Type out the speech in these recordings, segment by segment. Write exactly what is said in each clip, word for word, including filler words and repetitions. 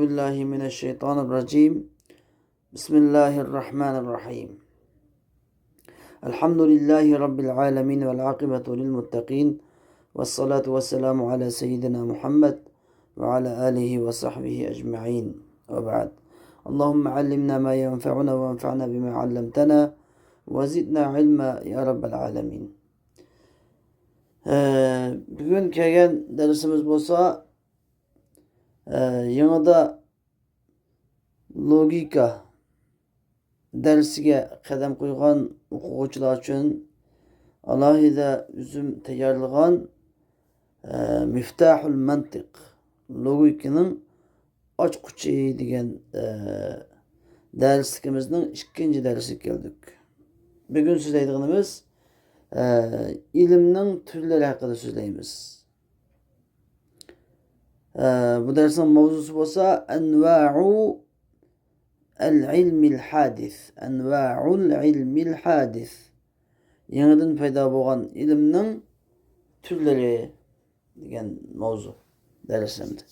بالله من الشيطان الرجيم. بسم الله الرحمن الرحيم. الحمد لله رب العالمين والعاقبة للمتقين والصلاة والسلام على سيدنا محمد وعلى آله وصحبه أجمعين. وبعد. اللهم علمنا ما ينفعنا وانفعنا بما علمتنا وزدنا علما يا رب العالمين. ئە، بۈگۈن كەلگەن دەرسىمىز بولسا، ئە، يېڭىدا لوگىكا دەرسىگە قەدەم قويغان ئوقۇغۇچىلار ئۈچۈن ئالاھىدە ئۆزۈم تەييارلىغان، ئە، مىفتاھۇل مەنتىق، لوگىكىنىڭ ئاچقۇچى دېگەن، ئە، دەرسلىكىمىزنىڭ ئىككىنچى دەرسىگە كەلدۇق. بۈگۈن سۆزلەيدىغىنىمىز، ئە، ئىلىمنىڭ تۈرلىرى ھەققىدە سۆزلەيمىز. ئە، بۇ دەرسنىڭ ماۋزۇسى بولسا، ئەنۋائۇ ئەل ئىلمىل ھادىس. ئەنۋائۇل ئىلمىل ھادىس. يېڭىدىن پەيدا بولغان ئىلىمنىڭ تۈرلىرى دېگەن ماۋزۇ دەرس ئەمدى.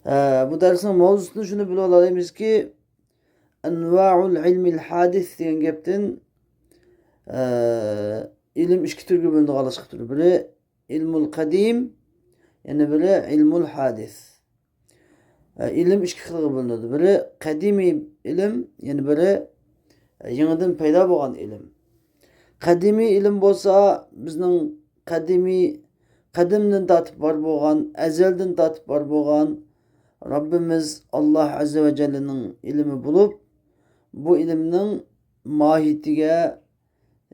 ئە، بۇ دەرسنىڭ ماۋزۇسىدىن شۇنى بىلىۋالالايمىزكى، ئەنۋائۇل ئىلمىل ھادىس دېگەن گەپتىن، ئە، ئىلىم ئىككى تۈرگە بۆلۈنىدىغانلىقى تۇرىدۇ. بىرى ئىلمۇل قەدىم، يەنە بىرى ئىلمۇل ھادىس. ئە، ئىلىم ئىككى خىلغا بۆلۈنىدۇ. بىرى قەدىمىي ئىلىم، يەنە بىرى، ئە، يېڭىدىن پەيدا بولغان ئىلىم. قەدىمىي ئىلىم بولسا بىزنىڭ قەدىمىي، قەدىمدىن تارتىپ بار بولغان، ئەزەلدىن تارتىپ بار بولغان رەببىمىز ئاللاھ ئەززە ۋە جەللىنىڭ ئىلمى بولۇپ، بۇ ئىلىمنىڭ ماھىيىتىگە،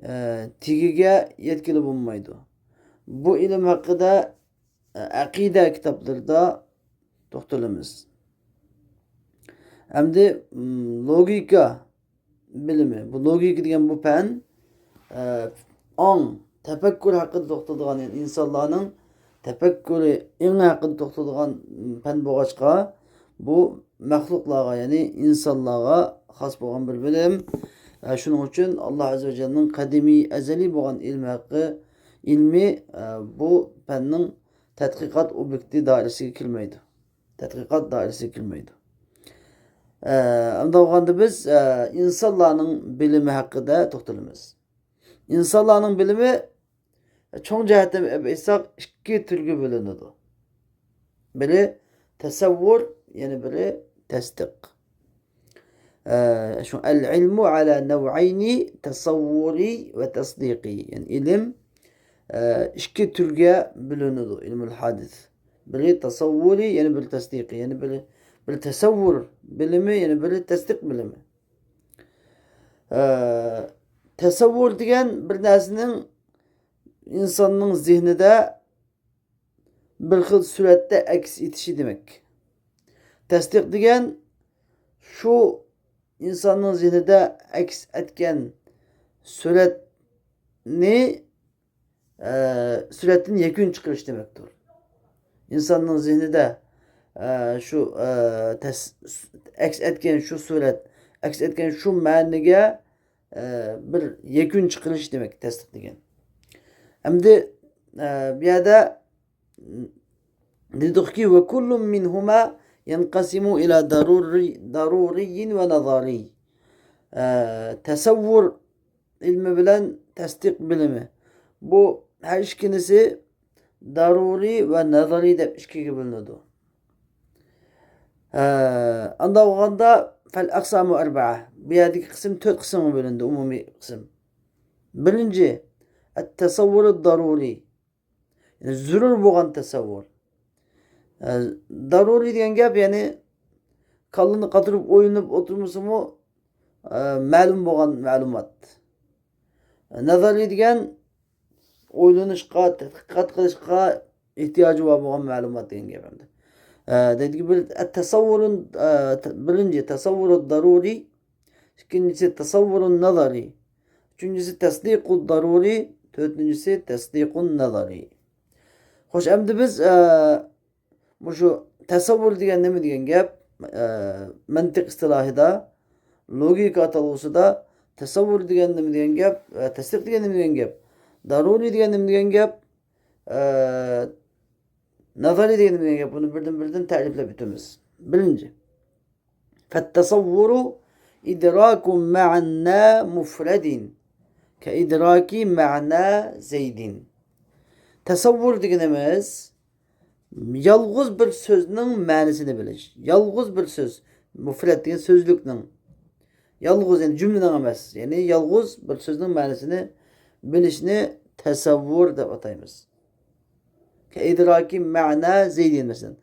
ئە، تېگىگە يەتكىلى بولمايدۇ. بۇ ئىلىم ھەققىدە، ئە، ئەقىدە كىتابلىرىدا توختىلىمىز. ئەمدى، م، لوگىكا بىلىمى. بۇ لوگىكا دېگەن بۇ پەن، ئە، ئاڭ، تەپەككۇر ھەققىدە توختىلىدىغان، يەنى ئىنسانلارنىڭ تەپەككۇرى، ئېڭى ھەققىدە توختىلىدىغان پەن بولغاچقا، بۇ مەخلۇقلارغا، يەنى ئىنسانلارغا خاس بولغان بىر بىلىم. ئە، شۇنىڭ ئۈچۈن ئاللاھ ئەززە ۋە جەللىنىڭ قەدىمىي، ئەزەلىي بولغان ئىلمى ھەققى، ئىلمى، ئە، بۇ پەننىڭ تەتقىقات ئوبيېكتى دائىرىسىگە كىرمەيدۇ. تەتقىقات دائىرىسىگە كىرمەيدۇ. ئە، ئۇنداق بولغاندا بىز، ئە، ئىنسانلارنىڭ بىلىمى ھەققىدە توختىلىمىز. ئىنسانلارنىڭ بىلىمى چوڭ جەھەتتىن ئېيتساق، ئىككى تۈرگە بۆلۈنىدۇ. بىرى تەسەۋۋۇر، يەنە بىرى تەستىق. ئە، شۇ، ئەل ئىلمۇ ئەلا نەۋئەينى تەسەۋۋۇرى ۋە تەسدىقى. يەنى ئىلىم، ئە، ئىككى تۈرگە بۆلۈنىدۇ، ئىلمۇل ھادىس. بىرى تەسەۋۋۇرى، يەنە بىرى تەسدىقى. يەنى بىرى، بىرى تەسەۋۋۇر بىلىمى، يەنە بىرى تەستىق بىلىمى. ئە، تەسەۋۋۇر دېگەن بىر نەرسىنىڭ ئىنساننىڭ زېھنىدە بىر خىل سۈرەتتە ئەكس ئېتىشى دېمەك. تەستىق دېگەن شۇ ئىنساننىڭ زېھنىدە ئەكس ئەتكەن سۈرەتنى، ئە، سۈرەتتىن يەكۈن چىقىرىش دېمەكتۇر. ئىنساننىڭ زېھنىدە، ئە، شۇ، ئە، تەس-، ئەكس ئەتكەن شۇ سۈرەت، ئەكس ئەتكەن شۇ مەنىگە، ئە، بىر يەكۈن چىقىرىش دېمەك، تەستىق دېگەن. ئەمدى، ئە، بۇ يەردە دېدۇقكى، ۋە كۇللۇن مىنھۇما يەنقەسىمۇ ئىلا دارۇرىي، دارۇرىيين ۋە نەزەرىي. ئە، تەسەۋۋۇر ئىلمى بىلەن تەستىق بىلىمى. بۇ ھەر ئىككىلىسى دارۇرىي ۋە نەزەرىي دەپ ئىككىگە بۆلۈنىدۇ. ئە، ئانداق بولغاندا، فەل ئەقسامۇ ئەربەئە. بۇ يەردىكى قىسىم تۆت قىسىمغا بۆلۈندى، ئومۇمىي قىسىم. بىرىنچى، ئەت تەسەۋۋۇرۇ دارۇرىي. يەنى زۆرۈر بولغان تەسەۋۋۇر. ئە، دارۇرىي دېگەن گەپ، يەنى كاللىنى قاتۇرۇپ ئويلىنىپ ئولتۇرمىسىمۇ، ئە، مەلۇم بولغان مەلۇمات. نەزەرىي دېگەن ئويلىنىشقا، تەتقىقات قىلىشقا ئېھتىياجى بار بولغان مەلۇمات دېگەن گەپ ئەمدى. ئە، دەيدىكى بىر، تەسەۋۋۇرۇن، ئە، ت-، بىرىنچى، تەسەۋۋۇرۇ دارۇرىي، ئىككىنچىسى، تەسەۋۋۇرۇن نەزەرىي، ئۈچىنچىسى، تەسدىقۇ دارۇرىي، تۆتىنچىسى، تەسدىقۇن نەزەرىي. خوش، ئەمدى بىز، ئە، مۇشۇ تەسەۋۋۇر دېگەن نېمە دېگەن گەپ؟ ئە، مەنتىق ئىستىلاھىدا، لوگىكا ئاتالغۇسىدا تەسەۋۋۇر دېگەن نېمە دېگەن گەپ؟ ئە، تەستىق دېگەن نېمە دېگەن گەپ؟ دارۇرىي دېگەن نېمە دېگەن گەپ؟ ئە، نەزەرىي دېگەن نېمە دېگەن گەپ؟ بۇنى بىردىن-، بىردىن تەرىپلەپ ئۆتىمىز. بىرىنچى، فالتصور إدراك معنى مفرد كإدراك معنى زيد. تەسەۋۋۇر دېگىنىمىز يالغۇز بىر سۆزنىڭ مەنىسىنى بىلىش. يالغۇز بىر سۆز، مۇفرەد دېگەن سۆزلۈكنىڭ، يالغۇز، يەنى جۈملىنىڭ ئەمەس، يەنى يالغۇز بىر سۆزنىڭ مەنىسىنى بىلىشنى تەسەۋۋۇر دەپ ئاتايمىز. كەئىدراكى مەنا زەيدىن، مەسىلەن،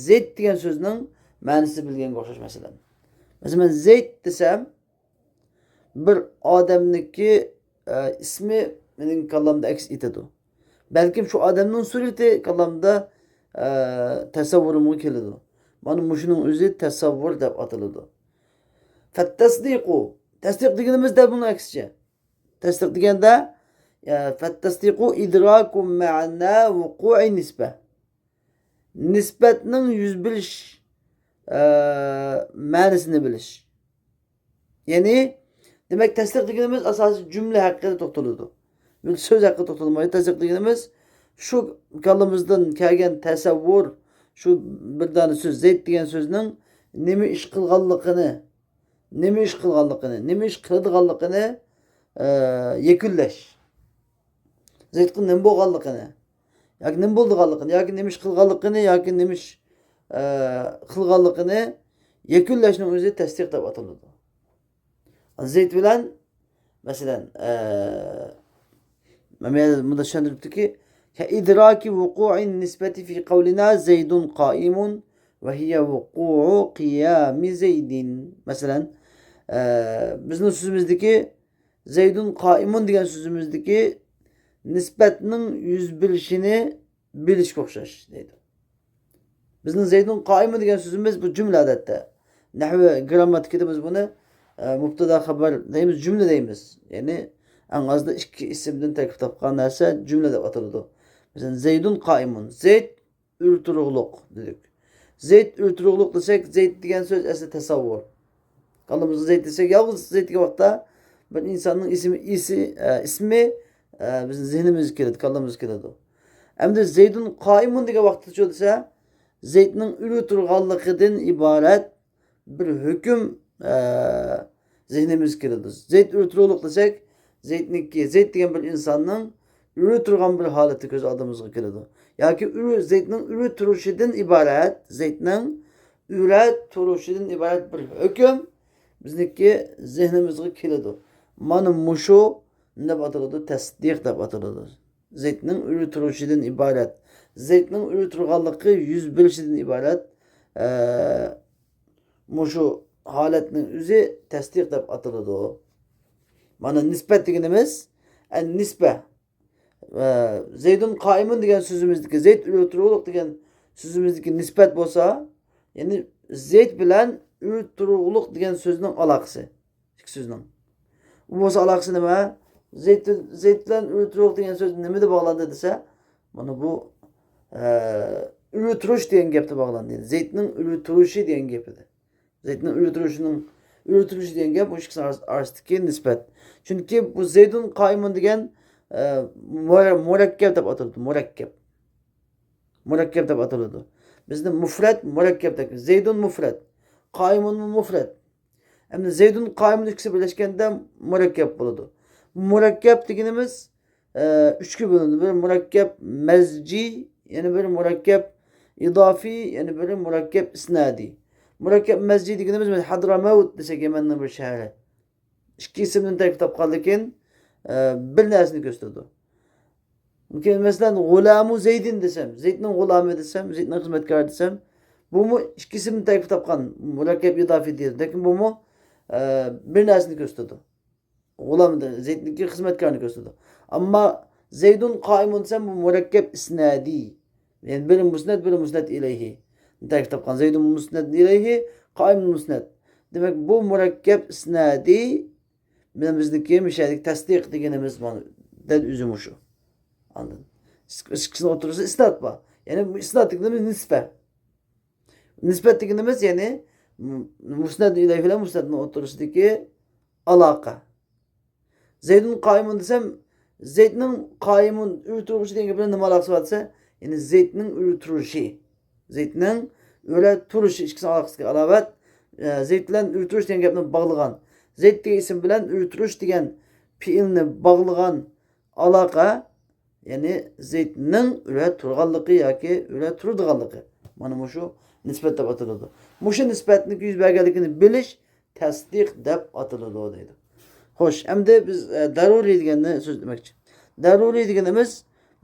زەيد دېگەن سۆزنىڭ مەنىسىنى بىلگەنگە ئوخشاش، مەسىلەن. مەسىلەن، مەن زەيد دېسەم، بىر ئادەمنىڭكى، ئە، ئىسمى مېنىڭ كاللامدا ئەكس ئېتىدۇ. بەلكىم شۇ ئادەمنىڭ سۈرىتى كاللامدا، ئە، تەسەۋۋۇرۇمغا كېلىدۇ. مانا مۇشۇنىڭ ئۆزى تەسەۋۋۇر دەپ ئاتىلىدۇ. فالتصديق، تەسدىق دېگىنىمىز دەل بۇنىڭ ئەكسىچە. تەسدىق دېگەندە، ئە، فالتصديق إدراك معنى وقوع النسبة. نىسبەتنىڭ يۈز بېرىش، ئە، مەنىسىنى بىلىش. يەنى، دېمەك، تەسدىق دېگىنىمىز ئاساسىي جۈملە ھەققىدە توختىلىدۇ. بىر سۆز ھەققىدە توختالمايدۇ. تەسدىق دېگىنىمىز شۇ كاللىمىزدىن كەلگەن تەسەۋۋۇر، شۇ بىر دانە سۆز، زەيد دېگەن سۆزنىڭ نېمە ئىش قىلغانلىقىنى، نېمە ئىش قىلغانلىقىنى، نېمە ئىش قىلىدىغانلىقىنى، ئە، يەكۈنلەش. زەيدقا نېمە بولغانلىقىنى، ياكى نېمە بولىدىغانلىقىنى، ياكى نېمە ئىش قىلغانلىقىنى، ياكى نېمە ئىش، ئە، قىلغانلىقىنى يەكۈنلەشنىڭ ئۆزى تەسدىق دەپ ئاتىلىدۇ. زەيد بىلەن، مەسىلەن، ئە، مەن مۇندا چۈشەندۈرۈپتۇكى، كەئىدراكى ۋۇقۇئىن نىسبەتى فى قەۋلىنا زەيدۇن قائىمۇن ۋە ھىيە ۋۇقۇئۇ قىيامى زەيدىن. مەسىلەن، ئە، بىزنىڭ سۆزىمىزدىكى زەيدۇن قائىمۇن دېگەن سۆزىمىزدىكى نىسبەتنىڭ يۈز بېرىشىنى بىلىشكە ئوخشاش دەيدۇ. بىزنىڭ زەيدۇن قائىمۇن دېگەن سۆزىمىز بۇ جۈملە ئادەتتە. نەھۋى گىرامماتىكىدا بىز بۇنى، ئە، مۇبتادا خەبەر دەيمىز، جۈملە دەيمىز. يەنى ئەڭ ئازدا ئىككى ئىسىمدىن تەركىب تاپقان نەرسە جۈملە دەپ ئاتىلىدۇ. مەسىلەن، زەيدۇن قائىمۇن. زەيد ئۆرە تۇرۇقلۇق دېدۇق. زەيد ئۆرە تۇرۇقلۇق دېسەك، زەيد دېگەن سۆز ئەسلى تەسەۋۋۇر. كاللىمىزغا زەيد دېسەك، يالغۇز زەيد دېگەن ۋاقىتتا بىر ئىنساننىڭ ئىسمى، ئىسى، ئە، ئىسمى، ئە، بىزنىڭ زېھنىمىزگە كېلىدۇ، كاللىمىزغا كېلىدۇ. ئەمدى زەيدۇن قائىمۇن دېگەن ۋاقىتتىچۇ دېسە، زەيدنىڭ ئۆرە تۇرغانلىقىدىن ئىبارەت بىر ھۆكۈم، ئە، زېھنىمىزگە كېلىدۇ. زەيد ئۆرە تۇرۇقلۇق دېسەك، زەيدنىڭكى، زەيد دېگەن بىر ئىنساننىڭ ئۆرە تۇرغان بىر ھالىتى كۆز ئالدىمىزغا كېلىدۇ. ياكى ئۆرە، زەيدنىڭ ئۆرە تۇرۇشىدىن ئىبارەت، زەيدنىڭ ئۆرە تۇرۇشىدىن ئىبارەت بىر ھۆكۈم بىزنىڭكى زېھنىمىزغا كېلىدۇ. مانا مۇشۇ نېمە دەپ ئاتىلىدۇ؟ تەسدىق دەپ ئاتىلىدۇ. زەيدنىڭ ئۆرە تۇرۇشىدىن ئىبارەت، زەيدنىڭ ئۆرە تۇرغانلىقى يۈز بېرىشىدىن ئىبارەت، ئە، مۇشۇ ھالەتنىڭ ئۆزى تەسدىق دەپ ئاتىلىدۇ. مانا نىسبەت دېگىنىمىز، ئەن نىسبە. ئە، زەيدۇن قائىمۇن دېگەن سۆزىمىزدىكى، زەيد ئۆرە تۇرۇقلۇق دېگەن سۆزىمىزدىكى نىسبەت بولسا، يەنى زەيد بىلەن ئۆرە تۇرۇقلۇق دېگەن سۆزنىڭ ئالاقىسى. ئىككى سۆزنىڭ. ئۇ بولسا ئالاقىسى نېمە؟ زەيد، زەيد بىلەن ئۆرە تۇرۇق دېگەن سۆز نېمىدە باغلاندى دېسە، مانا بۇ، ئە، ئۆرە تۇرۇش دېگەن گەپتە باغلاندى. زەيدنىڭ ئۆرە تۇرۇشى دېگەن گەپ ئىدى. زەيدنىڭ ئۆرە تۇرۇشىنىڭ، ئۆرە تۇرۇشى دېگەن گەپ مۇشۇ ئىككىسىنىڭ ئارىس-، ئارىسىدىكى نىسبەت. چۈنكى بۇ زەيدۇن قائىمۇن دېگەن، ئە، مۇرە-، مۇرەككەپ دەپ ئاتىلىدۇ. مۇرەككەپ. مۇرەككەپ دەپ ئاتىلىدۇ. بىزدە مۇفرەت، مۇرەككەپ دەپ. زەيدۇن مۇفرەت، قائىمۇنمۇ مۇفرەت. ئەمدى زەيدۇن قائىمۇن ئىككىسى بىرلەشكەندە مۇرەككەپ بولىدۇ. مۇرەككەپ دېگىنىمىز، ئە، ئۈچكە بۆلۈنىدۇ. بىر مۇرەككەپ مەزجىي، يەنە بىر مۇرەككەپ ئىدافىي، يەنە بىر مۇرەككەپ ئىسنادىي. مۇرەككەپ مەزجىي دېگىنىمىز، مەسىلەن، ھەدرەمەۋت دېسەك، يەمەننىڭ بىر شەھىرى. ئىككى ئىسىمدىن تەركىب تاپقاندىكىن، ئە، بىر نەرسىنى كۆرسىتىدۇ. مۇمكىن، مەسىلەن، غۇلامۇ زەيدىن دېسەم، زەيدنىڭ غۇلامى دېسەم، زەيدنىڭ خىزمەتكارى دېسەم، بۇمۇ ئىككى ئىسىمدىن تەركىب تاپقان مۇرەككەپ ئىدافىي دېيىلىدۇ. لېكىن بۇمۇ، ئە، بىر نەرسىنى كۆرسىتىدۇ. غۇلام دە-، زەيدنىڭكى خىزمەتكارىنى كۆرسىتىدۇ. ئەمما زەيدۇن قائىمۇن دېسەم، بۇ مۇرەككەپ ئىسنادىي. يەنى بىرى مۇسنەد، بىرى مۇسنەد ئىلەيھى. تەركىب تاپقان زەيدۇن مۇسنەد ئىلەيھى، قائىمۇن مۇسنەد. دېمەك، بۇ مۇرەككەپ ئىسنادىي بىلەن بىزنىڭكى مۇشۇ يەردىكى تەسدىق دېگىنىمىز مانا دەل ئۆزى مۇشۇ. ئاندىن ئىككىسىنىڭ ئوتتۇرىسىدا ئىسناد بار. يەنى بۇ ئىسناد دېگىنىمىز نىسبە. نىسبەت دېگىنىمىز، يەنى، م-، مۇسنەد ئىلەيھى بىلەن مۇسنەدنىڭ ئوتتۇرىسىدىكى ئالاقە. زەيدۇن قائىمۇن دېسەم، زەيدنىڭ قائىمۇن، ئۆرە تۇرغۇچى دېگەن گەپ بىلەن نېمە ئالاقىسى بار دېسە، يەنى زەيدنىڭ ئۆرە تۇرۇشى. زەيدنىڭ ئۆرە تۇرۇشى ئىككىسىنىڭ ئالاقىسىدىكى ئالاۋەت. ئە، زەيد بىلەن ئۆلتۈرۈش دېگەن گەپنى باغلىغان، زەيد دېگەن ئىسىم بىلەن ئۆلتۈرۈش دېگەن پېئىلنى باغلىغان ئالاقە، يەنى زەيدنىڭ ئۆلە تۇرغانلىقى ياكى ئۆلە تۇرىدىغانلىقى. مانا مۇشۇ نىسبەت دەپ ئاتىلىدۇ. مۇشۇ نىسبەتنىڭ يۈز بەرگەنلىكىنى بىلىش تەستىق دەپ ئاتىلىدۇ دەيدۇ. خوش، ئەمدى بىز، ئە، دەرۇرىي دېگەننى سۆزلىمەكچى. دەرۇرىي دېگىنىمىز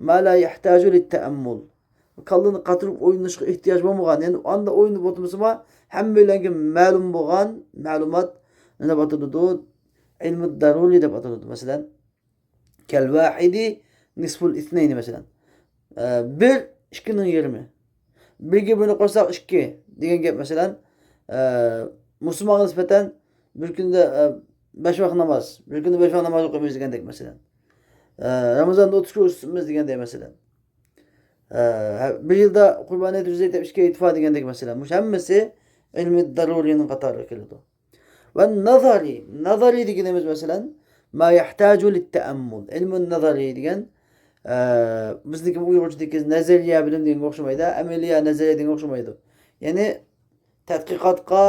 ما لا يەھتاجۇ لىتتەئەممۇل. كاللىنى قاتۇرۇپ ئويلىنىشقا ئېھتىياج بولمىغان، يەنى ئاندا ئويلىنىپ ئولتۇرمىسىمۇ، ھەممەيلەنگە مەلۇم بولغان مەلۇمات نېمە دەپ ئاتىلىدۇ؟ ئىلمۇ دەرۇرىي دەپ ئاتىلىدۇ. مەسىلەن، كەل ۋاھىدى نىسفۇل ئىسنەينى، مەسىلەن. ئە، بىر ئىككىنىڭ يېرىمى. بىرگە بىرنى قوشساق ئىككى دېگەن گەپ، مەسىلەن، ئە، مۇسۇلمانغا نىسبەتەن بىر كۈندە، ئە، بەش ۋاق ناماز، بىر كۈندە بەش ۋاق ناماز ئوقۇيمىز دېگەندەك، مەسىلەن. ئە، رامىزاندا ئوتتۇز كۈن ئۇزىتىمىز دېگەندەك، مەسىلەن. ئە، بىر يىلدا قۇربان ھېيت، روزا ھېيت دەپ ئىككى ئېتىپا دېگەندەك، مەسىلەن. مۇشۇ ھەممىسى ئىلمى دەرۇرىينىڭ قاتارىغا كىرىدۇ. ۋە نەزەرىي، نەزەرىي دېگىنىمىز، مەسىلەن، ما يەھتاجۇ لىتتەئەممۇل. ئىلمۇ نەزەرىي دېگەن، ئە، بىزنىڭكى ئۇيغۇرچىدىكى نەزەرىيە بىلىم دېگەنگە ئوخشىمايدۇ، ئەمەلىيە نەزەرىيە دېگەنگە ئوخشىمايدۇ. يەنى تەتقىقاتقا،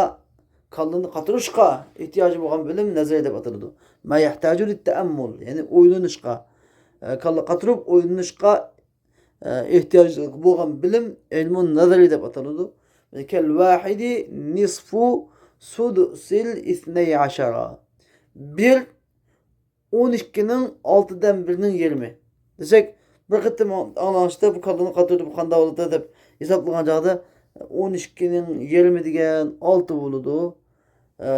كاللىنى قاتۇرۇشقا ئېھتىياجى بولغان بىلىم نەزەرىي دەپ ئاتىلىدۇ. ما يەھتاجۇ لىتتەئەممۇل، يەنى ئويلىنىشقا، ئە، كاللا قاتۇرۇپ ئويلىنىشقا، ئە، ئېھتىياجلىق بولغان بىلىم ئىلمۇ نەزەرىي دەپ ئاتىلىدۇ. كەل ۋاھىدى نىسفۇ سۇدۇسىل ئىسنەي ئەشەرە. بىر ئون ئىككىنىڭ ئالتىدىن بىرىنىڭ يېرىمى دېسەك، بىر قېتىم ئاڭلىغان ئىشتا بۇ كاللىنى قاتۇردى، بۇ قانداق بولىدۇ دەپ ھېسابلىغان چاغدا، ئون ئىككىنىڭ يېرىمى دېگەن ئالتە بولىدۇ. ئە،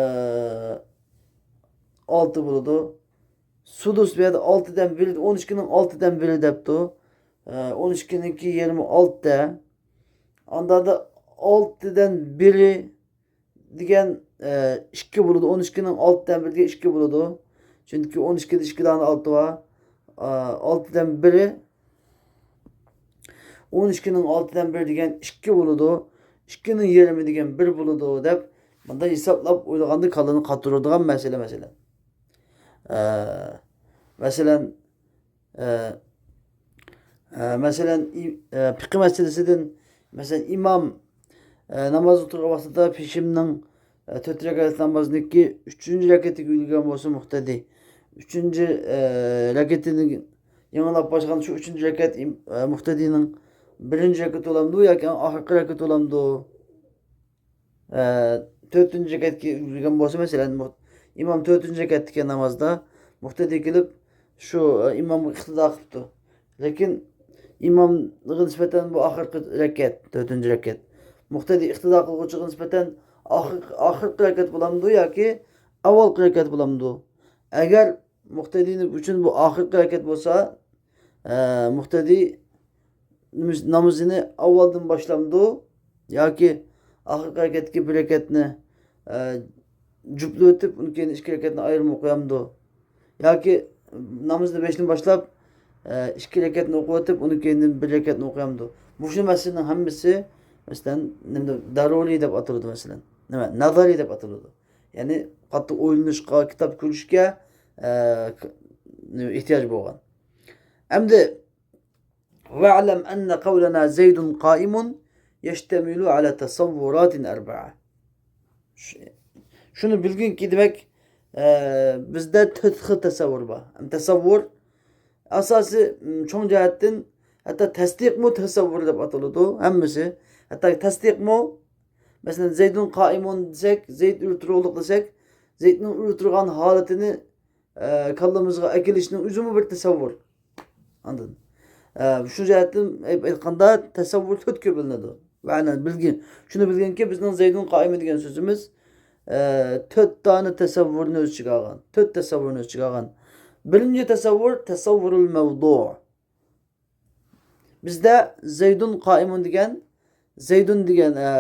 ئالتە بولىدۇ. سۇدۇس بۇ يەردە ئالتىدىن بىرى، ئون ئىككىنىڭ ئالتىدىن بىرى دەپتۇ. ئە، ئون ئىككىنىڭكى يېرىمى ئالتە. ئانداقتا ئالتىدىن بىرى دېگەن، ئە، ئىككى بولىدۇ. ئون ئىككىنىڭ ئالتىدىن بىرى دېگەن ئىككى بولىدۇ. چۈنكى ئون ئىككىدە ئىككى دانە ئالتە بار. ئە، ئالتىدىن بىرى، ئون ئىككىنىڭ ئالتىدىن بىرى دېگەن ئىككى بولىدۇ. ئىككىنىڭ يېرىمى دېگەن بىر بولىدۇ دەپ، مۇنداق ھېسابلاپ ئويلىغاندا كاللىنى قاتۇرىدىغان مەسىلە، مەسىلەن. ئە، مەسىلەن، ئە، ئە، مەسىلەن، ئى-، ئە، پىقىھ مەسىلىسىدىن، مەسىلەن، ئىمام، ئە، نامازغا تۇرغان ۋاقتىدا پېشىمنىڭ، ئە، تۆت رەكەت نامازنىڭكى ئۈچىنچى رەكەتىگە ئۈلگۈرگەن بولسا مۇقتەدى، ئۈچىنچى، ئە، رەكەتىنى يېڭىلاپ باشلىغان شۇ ئۈچىنچى رەكەت ئىم-، ئە، مۇقتەدىنىڭ بىرىنچى رەكەت بولامدۇ ياكى ئەڭ ئاخىرقى رەكەت بولامدۇ؟ ئە، تۆتىنچى رەكەتكە ئۈلگۈرگەن بولسا، مەسىلەن، مۇ-، ئىمام تۆتىنچى رەكەتتىكى نامازدا مۇقتەدى كېلىپ، شۇ، ئە، ئىمامغا ئىقتىدا قىپتۇ. لېكىن ئىمامغا نىسبەتەن بۇ ئاخىرقى رەكەت، تۆتىنچى رەكەت. مۇقتەدى ئىقتىدا قىلغۇچىغا نىسبەتەن ئاخىر-، ئاخىرقى رەكەت بولامدۇ ياكى ئاۋۋالقى رەكەت بولامدۇ؟ ئەگەر مۇقتەدى ئۈچۈن بۇ ئاخىرقى رەكەت بولسا، ئە، مۇقتەدى نامىز-، نامىزىنى ئاۋۋالدىن باشلامدۇ ياكى ئاخىرقى رەكەتتىكى بىر رەكەتنى، ئە، جۈپلىۋېتىپ، ئۇنىڭ كېيىن ئىككى رەكەتنى ئايرىم ئوقۇيامدۇ؟ ياكى نامىزنى بېشىدىن باشلاپ، ئە، ئىككى رەكەتنى ئوقۇۋېتىپ، ئۇنىڭ كېيىندىن بىر رەكەتنى ئوقۇيامدۇ؟ مۇشۇ مەسىلىنىڭ ھەممىسى، مەسىلەن، نېمىدە، دەرۇرىي دەپ ئاتىلىدۇ، مەسىلەن. نېمە؟ نەزەرىي دەپ ئاتىلىدۇ. يەنى قاتتىق ئويلىنىشقا، كىتاب كۆرۈشكە، ئە، ك-، نېمە، ئېھتىياج بولغان. ئەمدى، «ۋەئلەم ئەننە قەۋلەنا زەيدۇن قائىمۇن يەشتەمىلۇ ئەلە تەسەۋۋۇراتىن ئەربەئە.» شۇ-، شۇنى بىلگىنكى، دېمەك، ئە، بىزدە تۆت خىل تەسەۋۋۇر بار. ھەم تەسەۋۋۇر ئاساسىي، م، چوڭ جەھەتتىن ھەتتا تەستىقمۇ تەسەۋۋۇر دەپ ئاتىلىدۇ، ھەممىسى. ھەتتا تەستىقمۇ، مەسىلەن، زەيدۇن قائىمۇن دېسەك، زەيد ئۆلە تۇرۇقلۇق دېسەك، زەيدنىڭ ئۆلە تۇرغان ھالىتىنى، ئە، كاللىمىزغا ئەكېلىشنىڭ ئۆزىمۇ بىر تەسەۋۋۇر. ئاندىن، ئە، شۇ جەھەتتىن ئېيتىپ ئېيتقاندا، تەسەۋۋۇر تۆتكە بۆلۈنىدۇ. مەنە بىلگىن، شۇنى بىلگىنكى، بىزنىڭ زەيدۇن قائىمۇن دېگەن سۆزىمىز، ئە، تۆت دانە تەسەۋۋۇرنى ئۆز ئىچىگە ئالغان. تۆت تەسەۋۋۇرنى ئۆز ئىچىگە ئالغان. بىرىنچى تەسەۋۋۇر، تەسەۋۋۇرۇل مەۋدۇ. بىزدە زەيدۇن قائىمۇن دېگەن، زەيدۇن دېگەن، ئە،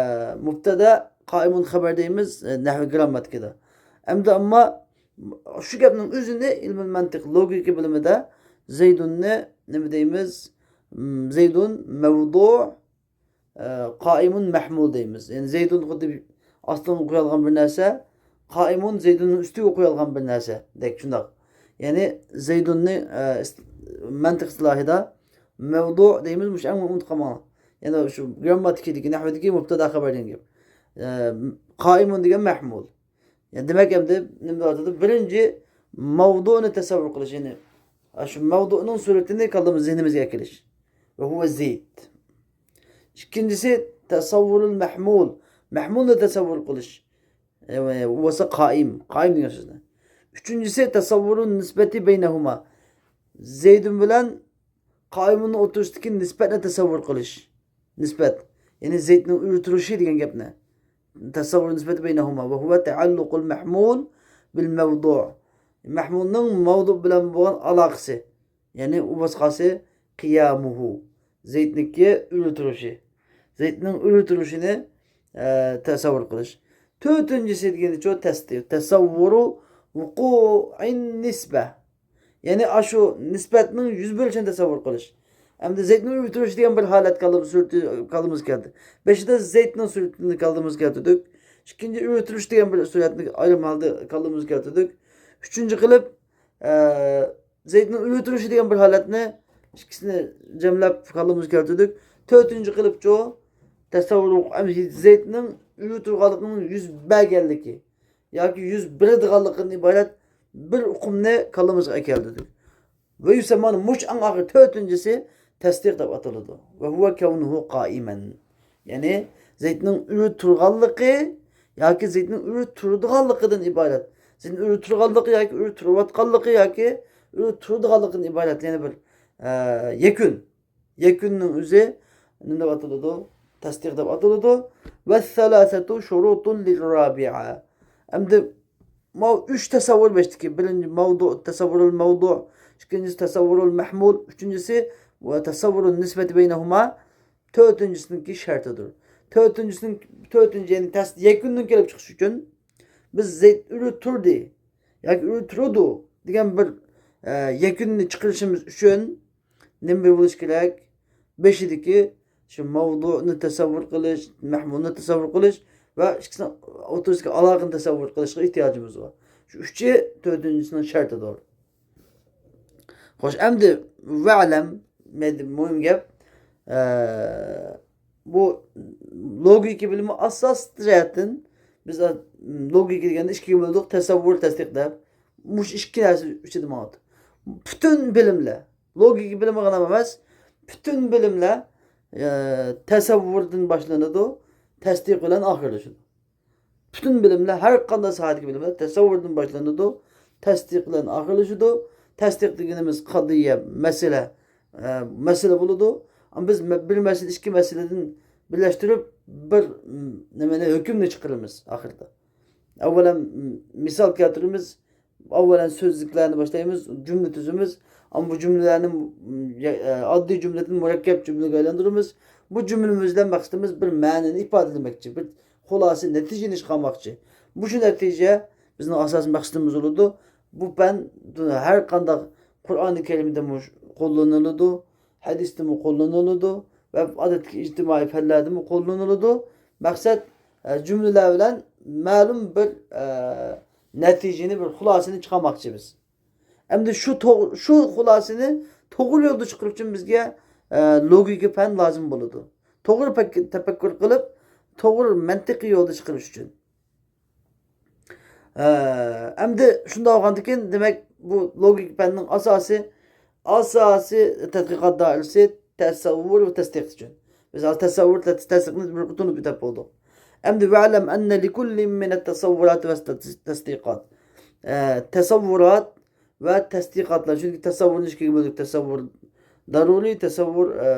مۇبتەدا، قائىمۇن خەۋەر دەيمىز، ئە، نەھۋى گىرامماتىكىدا. ئەمدى ئەمما شۇ گەپنىڭ ئۆزىنى ئىلمىل مەنتىق، لوگىكا بىلىمىدە زەيدۇننى نېمە دەيمىز؟ م، زەيدۇن مەۋدۇ، ئە، قائىمۇن مەھمۇل دەيمىز. يەنى زەيدۇن خۇددى ئاستىغا قويۇلغان بىر نەرسە، قائىمۇن زەيدۇننىڭ ئۈستىگە قويۇلغان بىر نەرسىدەك، شۇنداق. يەنى زەيدۇننى، ئە، ئىست-، مەنتىق ئىستىلاھىدا مەۋدۇ دەيمىز، مۇشۇ ئەڭ ئۇنتۇپ قالماڭلار. يەنى شۇ گرامماتىكىدىكى، نەھۋىدىكى مۇبتەدا خەۋەر دېگەن گەپ. ئە، قائم دېگەن مەھمۇل. يەنى دېمەك، ئەمدى نېمە دەۋاتىدۇ؟ بىرىنچى، مەۋزۇنى تەسەۋۋۇر قىلىش، يەنى شۇ مەۋزۇنىڭ سۈرىتىنى كاللىمىز، زېھنىمىزگە ئەكېلىش. ۋە ھۇۋە زەيد. ئىككىنچىسى، تەسەۋۋۇرۇل مەھمۇل. مەھمۇلنى تەسەۋۋۇر قىلىش. ئە، ئۇ بولسا قائىم. قائىم دېگەن سۆزنى. ئۈچىنچىسى، تەسەۋۋۇرۇن نىسبەتى بەينەھۇما. زەيدۇن بىلەن قائىمۇننىڭ ئوتتۇرىسىدىكى نىسبەتنى تەسەۋۋۇر قىلىش. نىسبەت. يەنى زەيدنىڭ ئۆزى تۇرۇشى دېگەن گەپنى. تەسەۋۋۇر نىسبەتى بەينەھۇما ۋە ھۇۋە تەئەللۇقۇل مەھمۇل بىل مەۋزۇ. مەھمۇلنىڭ مەۋزۇ بىلەن بولغان ئالاقىسى. يەنى ئۇ بولسا قىيامۇھۇ. زەيدنىڭكى ئۆزى تۇرۇشى. زەيدنىڭ ئۆزى تۇرۇشىنى، ئە، تەسەۋۋۇر قىلىش. تۆتىنچىسى دېگىنىچۇ تەستىق. تەسەۋۋۇرۇ ۋۇقۇئىن نىسبە. يەنى ئاشۇ نىسبەتنىڭ يۈز بېرىشىنى تەسەۋۋۇر قىلىش. ئەمدى زەيدنىڭ ئۆزى تۇرۇشى دېگەن بىر ھالەت كاللىمىز سۈرىتى، كاللىمىزغا كەلدى. بېشىدا زەيدنىڭ سۈرىتىنى كاللىمىزغا كەلتۈردۇك. ئىككىنچى ئۆزى تۇرۇش دېگەن بىر سۈرەتنى ئايرىم ھالدا كاللىمىزغا كەلتۈردۇك. ئۈچىنچى قىلىپ، ئە، زەيدنىڭ ئۆزى تۇرۇشى دېگەن بىر ھالەتنى ئىككىسىنى جەملەپ كاللىمىزغا كەلتۈردۇك. تۆتىنچى قىلىپچۇ، تەسەۋۋۇر، ئەمدى زەيدنىڭ ئۆزى تۇرغانلىقىنىڭ يۈز بەرگەنلىكى ياكى يۈز بېرىدىغانلىقىدىن ئىبارەت بىر ئۇقۇمنى كاللىمىزغا ئەكەلدۇردۇق. ۋە يۇسەمما، مۇشۇ ئەڭ ئاخىر تۆتىنچىسى تەستىق دەپ ئاتىلىدۇ. ۋە ھۇۋە كەۋنۇھۇ قائىمەن. يەنى زەيدنىڭ ئۆزى تۇرغانلىقى ياكى زەيدنىڭ ئۆزى تۇرىدىغانلىقىدىن ئىبارەت. زەيدنىڭ ئۆزى تۇرغانلىقى ياكى ئۆزى تۇرۇۋاتقانلىقى ياكى ئۆزى تۇرىدىغانلىقىدىن ئىبارەت يەنە بىر، ئە، يەكۈن. يەكۈننىڭ ئۆزى نېمە دەپ ئاتىلىدۇ؟ تەستىق دەپ ئاتىلىدۇ. ۋەسسەلاسەتۇ شۇرۇتۇن لىررابىئە. ئەمدى ماۋۇ ئۈچ تەسەۋۋۇر بېشىدىكى، بىرىنچى مەۋزۇ، تەسەۋۋۇرۇل مەۋزۇ، ئىككىنچىسى تەسەۋۋۇرۇل مەھمۇل، ئۈچىنچىسى ۋە تەسەۋۋۇرۇن نىسبەتى بەينەھۇما، تۆتىنچىسىنىڭكى شەرتىدۇر. تۆتىنچىسىنىڭ، تۆتىنچى، يەنى تەس-، يەكۈندىن كېلىپ چىقىش ئۈچۈن بىز زەيد ئۆزى تۇردى ياكى ئۆزى تۇرىدۇ دېگەن بىر، ئە، يەكۈننى چىقىرىشىمىز ئۈچۈن نېمە بولۇش كېرەك؟ بېشىدىكى شۇ مەۋزۇنى تەسەۋۋۇر قىلىش، مەھمۇلنى تەسەۋۋۇر قىلىش ۋە ئىككىسىنىڭ ئوتتۇرىسىدىكى ئالاقىنى تەسەۋۋۇر قىلىشقا ئېھتىياجىمىز بار. شۇ ئۈچى تۆتىنچىسىنىڭ شەرتىدۇر. خوش، ئەمدى ۋەلەم، مۇھىم گەپ، ئە، بۇ لوگىكا بىلىمى ئاساسىي جەھەتتىن بىز، ئە، لوگىكا دېگەندە ئىككىگە بۆلدۇق، تەسەۋۋۇر، تەستىق دەپ. مۇشۇ ئىككى نەرسە ئۈستىدە ماڭىدۇ. پۈتۈن بىلىملەر، لوگىكا بىلىمى غىنا ئەمەس، پۈتۈن بىلىملەر، ئە، تەسەۋۋۇردىن باشلىنىدۇ، تەستىق بىلەن ئاخىرلىشىدۇ. پۈتۈن بىلىملەر، ھەر قانداق ساھەدىكى بىلىملەر تەسەۋۋۇردىن باشلىنىدۇ، تەستىق بىلەن ئاخىرلىشىدۇ. تەستىق دېگىنىمىز قەزىيە، مەسىلە، ئە، مەسىلە بولىدۇ. ئەمما بىز مە-، بىر مەسىلە، ئىككى مەسىلىدىن بىرلەشتۈرۈپ بىر، م، نېمىنى، ھۆكۈمنى چىقىرىمىز ئاخىرىدا. ئەۋۋەلەن، م، مىسال كەلتۈرىمىز، ئەۋۋەلەن سۆزلۈكلەرنى باشلايمىز، جۈملە تۈزىمىز. ئەمما بۇ جۈملىلەرنى، م، يا-، ئە، ئاددىي جۈملىدىن مۇرەككەپ جۈملىگە ئايلاندۇرىمىز. بۇ جۈملىمىز بىلەن مەقسىتىمىز بىر مەنىنى ئىپادىلىمەكچى، بىر خۇلاسە نەتىجىنى چىقارماقچى. مۇشۇ نەتىجە بىزنىڭ ئاساسىي مەقسىتىمىز بولىدۇ. بۇ پەن ھەر قانداق قۇرئانى كەرىمدىمۇ قوللىنىلىدۇ، ھەدىستىمۇ قوللىنىلىدۇ ۋە ئادەتتىكى ئىجتىمائىي پەنلەردىمۇ قوللىنىلىدۇ. مەقسەت، ئە، جۈملىلەر بىلەن مەلۇم بىر، ئە، نەتىجىنى، بىر خۇلاسىنى چىقارماقچى بىز. ئەمدى شۇ توغ-، شۇ خۇلاسىنى توغرا يولدا چىقىرىش ئۈچۈن بىزگە، ئە، لوگىكا پەن لازىم بولىدۇ. توغرا پەك-، تەپەككۇر قىلىپ، توغرا مەنتىقىي يولدا چىقىرىش ئۈچۈن. ئە، ئەمدى شۇنداق بولغاندىكىن، دېمەك، بۇ لوگىكا پەننىڭ ئاساسىي، ئاساسىي تەتقىقات دائىرىسى تەسەۋۋۇر ۋە تەستىق ئۈچۈن. بىز ھازىر تەسەۋۋۇر، تەس-، تەستىقنى بىر قۇتۇنۇپ ئۆتۈپ بولدۇق. ئەمدى ۋەلەم ئەننە لىكۇللىن مىنەت تەسەۋۋۇرات ۋە تەس-، تەستىقات. ئە، تەسەۋۋۇرات ۋە تەستىقاتلار. چۈنكى تەسەۋۋۇرنى ئىككىگە بۆلدۇق. تەسەۋۋۇر دارۇرىي، تەسەۋۋۇر، ئە،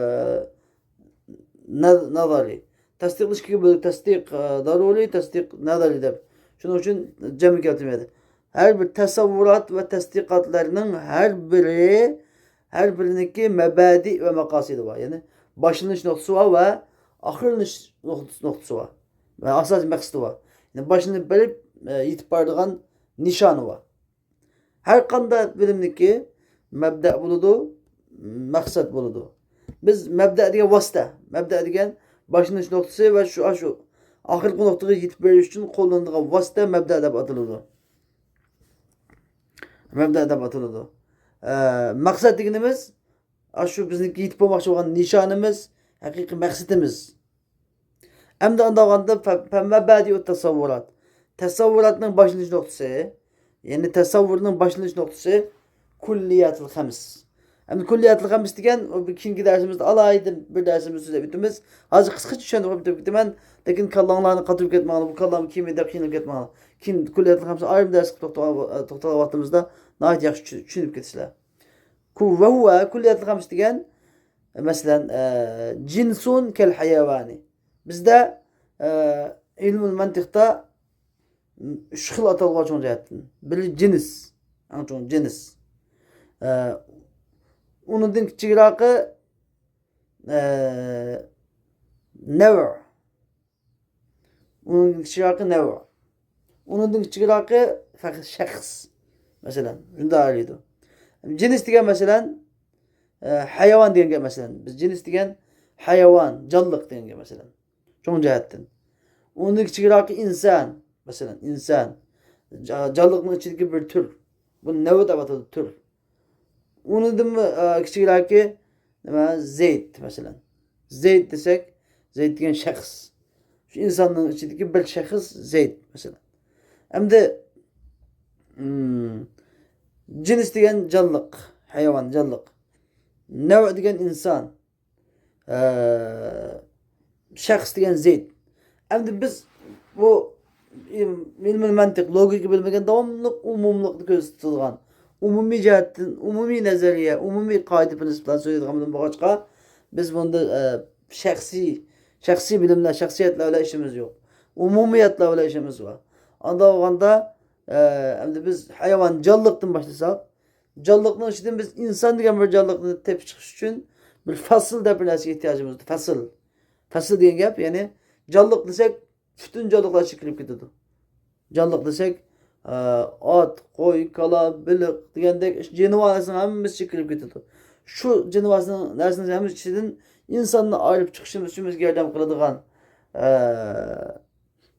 نە-، نەزەرىي. تەستىقنى ئىككىگە بۆلدۇق. تەستىق، ئە، دارۇرىي، تەستىق نەزەرىي دەپ. شۇنىڭ ئۈچۈن جەمئىي كەلتۈرمىدى. ھەر بىر تەسەۋۋۇرات ۋە تەستىقاتلارنىڭ ھەر بىرى، ھەر بىرىنىڭكى مەبەدىئ ۋە مەقاسىدى بار. يەنى باشلىنىش نۇقتىسى بار ۋە ئاخىرلىنىش نۇقتىسى، نۇقتىسى بار. ۋە ئاساسىي مەقسىتى بار. يەنى باشلىنىپ بېرىپ، ئە، يېتىپ بارىدىغان نىشانى بار. ھەر قانداق بىلىمنىڭكى مەبدەئ بولىدۇ، مەقسەت بولىدۇ. بىز مەبدەئ دېگەن ۋاسىتە. مەبدەئ دېگەن باشلىنىش نۇقتىسى ۋە شۇ، شۇ ئاخىرقى نۇقتىغا يېتىپ بېرىش ئۈچۈن قوللىنىدىغان ۋاسىتە مەبدەئ دەپ ئاتىلىدۇ. مەبدەئ دەپ ئاتىلىدۇ. ئە، مەقسەت دېگىنىمىز، ئاشۇ بىزنىڭكى يېتىپ بولماقچى بولغان نىشانىمىز، ھەقىقىي مەقسىتىمىز. ئەمدى ئانداق بولغاندا، فە-، فە-، مەبەدىئۇت تەسەۋۋۇرات. تەسەۋۋۇراتنىڭ باشلىنىش نۇقتىسى، يەنى تەسەۋۋۇرنىڭ باشلىنىش نۇقتىسى كۇللىياتىل خەمس. ئەمدى كۇللىياتىل خەمس دېگەن، ئۇ بىر كېيىنكى دەرسىمىزدە ئالاھىدە بىر دەرسىمىزدە سۆزلەپ ئۆتىمىز. ھازىر قىسقىچە چۈشەندۈرۈپ ئۆتۈپ كېتىمەن. لېكىن كاللاڭلارنى قاتۇرۇپ كەتمەڭلار، بۇ كاللام كېيىن دەپ قىينىلىپ كەتمەڭلار. كېيىن كۇللىياتىل خەمس ئايرىم دەرسكە توختىغان، توختالغان ۋاقتىمىزدا ناھايىتى ياخشى چۈ-، چۈشىنىپ كېتىسىلەر. كۇ-، ۋە ھۇۋە، كۇللىياتىل خەمس دېگەن، مەسىلەن، ئە، جىنسۇن كەل ھاياۋانى. بىزدە، ئە، ئىلمۇل مەنتىقتا ئۈچ خىل ئاتالغۇ بار چوڭ جەھەتتىن. بىرى جىنس، ئەڭ چوڭ جىنس. ئە، ئۇنىڭدىن كىچىكراقى، ئە، نەۋ. ئۇنىڭدىن كىچىكراقى نەۋ. ئۇنىڭدىن كىچىكراقى فەقەت شەخس. مەسىلەن، شۇنداق ئايرىيدۇ. جىنس دېگەن، مەسىلەن، ئە، ھايۋان دېگەن گەپ، مەسىلەن. بىز جىنس دېگەن ھايۋان، جانلىق دېگەن گەپ، مەسىلەن. چوڭ جەھەتتىن. ئۇنىڭدىن كىچىكراقى ئىنسان، مەسىلەن، ئىنسان. جا-، جانلىقنىڭ ئىچىدىكى بىر تۈر. بۇنى نەۋ دەپ ئاتىلىدۇ، تۈر. ئۇنىڭدىنمۇ، ئە، كىچىكراكى نېمە؟ زەيد، مەسىلەن. زەيد دېسەك، زەيد دېگەن شەخس. شۇ ئىنساننىڭ ئىچىدىكى بىر شەخس زەيد، مەسىلەن. ئەمدى، ئىم، جىنس دېگەن جانلىق، ھايۋان، جانلىق. نەۋ دېگەن ئىنسان. ئە، شەخس دېگەن زەيد. ئەمدى بىز بۇ ئىلمىي مەنتىق، لوگىكا بىلمىگەن، داۋاملىق ئومۇملۇقنى كۆزدە تۇتىدىغان، ئومۇمىي جەھەتتىن، ئومۇمىي نەزەرىيە، ئومۇمىي قائىدە پىرىنسىپلارنى سۆزلەيدىغان بولغاچقا، بىز بۇندا، ئە، شەخسىي، شەخسىي بىلىملەر، شەخسىيەتلەر بىلەن ئىشىمىز يوق. ئومۇمىيەتلەر بىلەن ئىشىمىز بار. ئانداق بولغاندا، ئە، ئەمدى بىز ھايۋان، جانلىقتىن باشلىساق، جانلىقنىڭ ئىچىدىن بىز ئىنسان دېگەن بىر جانلىقنى تېپىپ چىقىش ئۈچۈن بىر فەسىل دەپ بىر نەرسىگە ئېھتىياجىمىز بار. فەسىل. فەسىل دېگەن گەپ، يەنى جانلىق دېسەك، پۈتۈن جانلىقلار ئىچىگە كىرىپ كېتىدۇ. جانلىق دېسەك، ئە، ئات، قوي، كالا، بېلىق دېگەندەك جانىۋارلارنىڭ ھەممىسى ئىچىگە كىرىپ كېتىدۇ. شۇ جانىۋارنىڭ نەرسىنىڭ ھەممىسى ئىچىدىن ئىنساننى ئايرىپ چىقىشىمىز ئۈچۈن بىزگە ياردەم قىلىدىغان، ئە،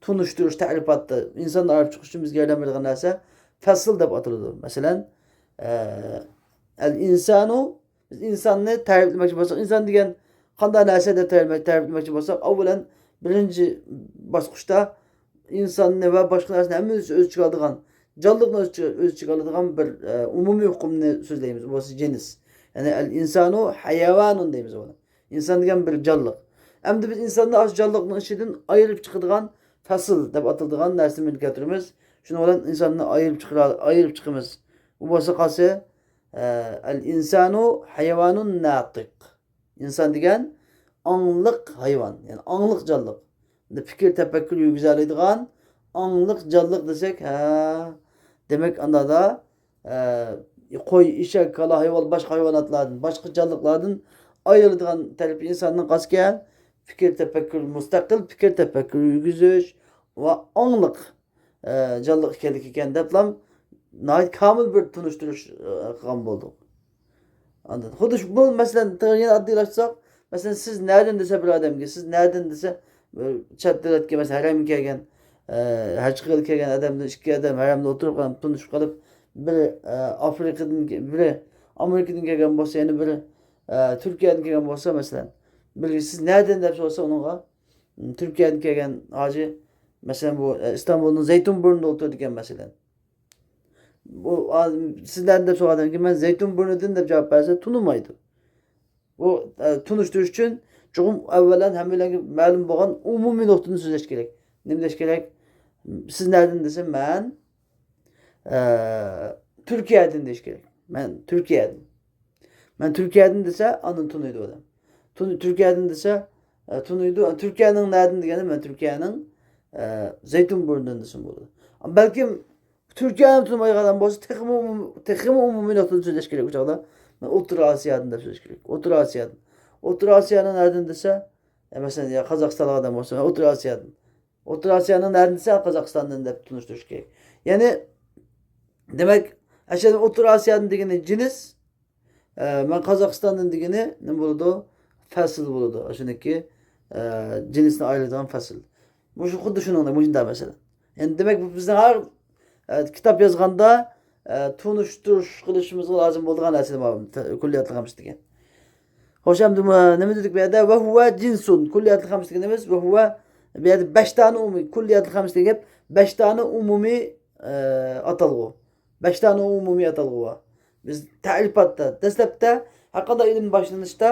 تونۇشتۇرۇش تەرىپاتتا ئىنساننى ئايرىپ چىقىش ئۈچۈن بىزگە ياردەم بېرىدىغان نەرسە فەسىل دەپ ئاتىلىدۇ. مەسىلەن، ئە، ئەل ئىنسانۇ، بىز ئىنساننى تەرىپلىمەكچى بولساق، ئىنسان دېگەن قانداق نەرسە دەپ تەرىپلىمەك، تەرىپلىمەكچى بولساق، ئاۋۋالەن بىرىنچى باسقۇچتا ئىنساننى ۋە باشقا نەرسىنى ھەممىسىنى ئۆز ئىچىگە ئالىدىغان، جانلىقنى ئۆز ئىچىگە، ئۆز ئىچىگە ئالىدىغان بىر، ئە، ئومۇمىي ئۇقۇمنى سۆزلەيمىز. بۇ بولسا جىنس. يەنى ئەل ئىنسانۇ ھايۋانۇن دەيمىز بۇنى. ئىنسان دېگەن بىر جانلىق. ئەمدى بىز ئىنساننى ئاشۇ جانلىقنىڭ ئىچىدىن ئايرىپ چىقىدىغان فەسىل دەپ ئاتىلىدىغان نەرسىنى ئەمەلگە كەلتۈرىمىز. شۇنىڭ بىلەن ئىنساننى ئايرىپ چىقىرا-، ئايرىپ چىقىمىز. ئۇ بولسا قالسا، ئە، ئەل ئىنسانۇ ھايۋانۇن ناتىق. ئىنسان دېگەن ئاڭلىق ھايۋان، يەنى ئاڭلىق جانلىق. پىكىر، تەپەككۇر يۈرگۈزەلەيدىغان ئاڭلىق جانلىق دېسەك، ھە، دېمەك، ئاندادا، ئە، قوي، ئېشەك، كالا، ھايۋان، باشقا ھايۋاناتلاردىن، باشقا جانلىقلاردىن ئايرىلىدىغان تەرىپى ئىنساننىڭ قايسىكەن؟ پىكىر، تەپەككۇر، مۇستەقىل پىكىر، تەپەككۇر يۈرگۈزۈش ۋە ئاڭلىق، ئە، جانلىق ئىكەنلىكى ئىكەن دەپلا ناھايىتى كامىل بىر تونۇشتۇرۇش، ئە، قىلغان بولدۇق. ئاندىن خۇددى شۇ، بۇ مەسىلەنى يەنە ئاددىيلاشتۇرساق، مەسىلەن، سىز نەدىن دېسە بىر ئادەمگە، سىز نەدىن دېسە، ئە، چەت دۆلەتكە، مەسىلەن، ھەرەمگە كەلگەن، ئە، ھەج قىلغىلى كەلگەن ئادەمدىن ئىككى ئادەم ھەرەمدە ئولتۇرۇپ قېلىپ، تونۇشۇپ قېلىپ، بىرى، ئە، ئافرىقىدىن كە-، بىرى ئامېرىكىدىن كەلگەن بولسا، يەنە بىرى، ئە، تۈركىيەدىن كەلگەن بولسا، مەسىلەن، بىرى، سىز نەدىن دەپ سورىسا ئۇنىڭغا، تۈركىيەدىن كەلگەن ھاجى، مەسىلەن، بۇ، ئە، ئىستانبۇلنىڭ زەيتۇنبۇرنىدا ئولتۇرىدىكەن، مەسىلەن. بۇ، ئا، سىز نەدىن دەپ سورىغاندىن كېيىن، مەن زەيتۇنبۇرنىدىن دەپ جاۋاب بەرسە، تونۇمايدۇ. بۇ، ئە، تونۇشتۇرۇش ئۈچۈن چوقۇم ئەۋۋەلەن ھەممىلەرگە مەلۇم بولغان ئومۇمىي نۇقتىدىن سۆزلەش كېرەك. نېمە دېيىش كېرەك؟ سىز نەدىن دېسە، مەن، ئە، تۈركىيەدىن دېيىش كېرەك. مەن تۈركىيەدىن. مەن تۈركىيەدىن دېسە، ئاندىن تونۇيدۇ ئادەم. تون-، تۈركىيەدىن دېسە، ئە، تونۇيدۇ. تۈركىيەنىڭ نەدىن دېگەندە، مەن تۈركىيەنىڭ، ئە، زەيتۇنبۇرنىدىن دېسىمۇ بولىدۇ. بەلكىم تۈركىيەنى تونۇمايدىغان ئادەم بولسا، تېخىمۇ ئومۇم-، تېخىمۇ ئومۇمىي نۇقتىدا سۆزلەش كېرەك ئۇ چاغدا. مەن ئوتتۇرا ئاسىيادىن دەپ سۆزلەش كېرەك. ئوتتۇرا ئاسىيادىن. ئوتتۇرا ئاسىيانىڭ نەدىن دېسە، ئە، مەسىلەن، يا قازاقىستانلىق ئادەم بولسا، مەن ئوتتۇرا ئاسىيادىن. ئوتتۇرا ئاسىيانىڭ نەدىن دېسە، قازاقىستاندىن دەپ تونۇشتۇرۇش كېرەك. يەنى، دېمەك، ئەشەدە ئوتتۇرا ئاسىيادىن دېگىنى جىنس، ئە، مەن قازاقىستاندىن دېگىنى نېمە بولىدۇ؟ فەسىل بولىدۇ. ئاشۇنىڭكى، ئە، جىنسنى ئايرىيدىغان فەسىل. مۇشۇ خۇددى شۇنىڭدەك، مۇشۇنداق مەسىلە. يەنى دېمەك، بىزنىڭ ھەر، ئە، كىتاب يازغاندا، ئە، تونۇشتۇرۇش قىلىشىمىزغا لازىم بولىدىغان نەرسىلەر بار، كۇللىياتىل خەمس دېگەن. خوش، ئەمدى مۇ-، نېمە دېدۇق بۇ يەردە؟ ۋە ھۇۋە جىنسۇن. كۇللىياتىل خەمس دېگىنىمىز ۋە ھۇۋە، بۇ يەردە بەش دانە ئومۇمىي، كۇللىياتىل خەمسە دېگەن گەپ، بەش دانە ئومۇمىي، ئە، ئاتالغۇ. بەش دانە ئومۇمىي ئاتالغۇ بار. بىز تەرىپاتتا، دەسلەپتە ھەرقانداق ئىلىم باشلىنىشتا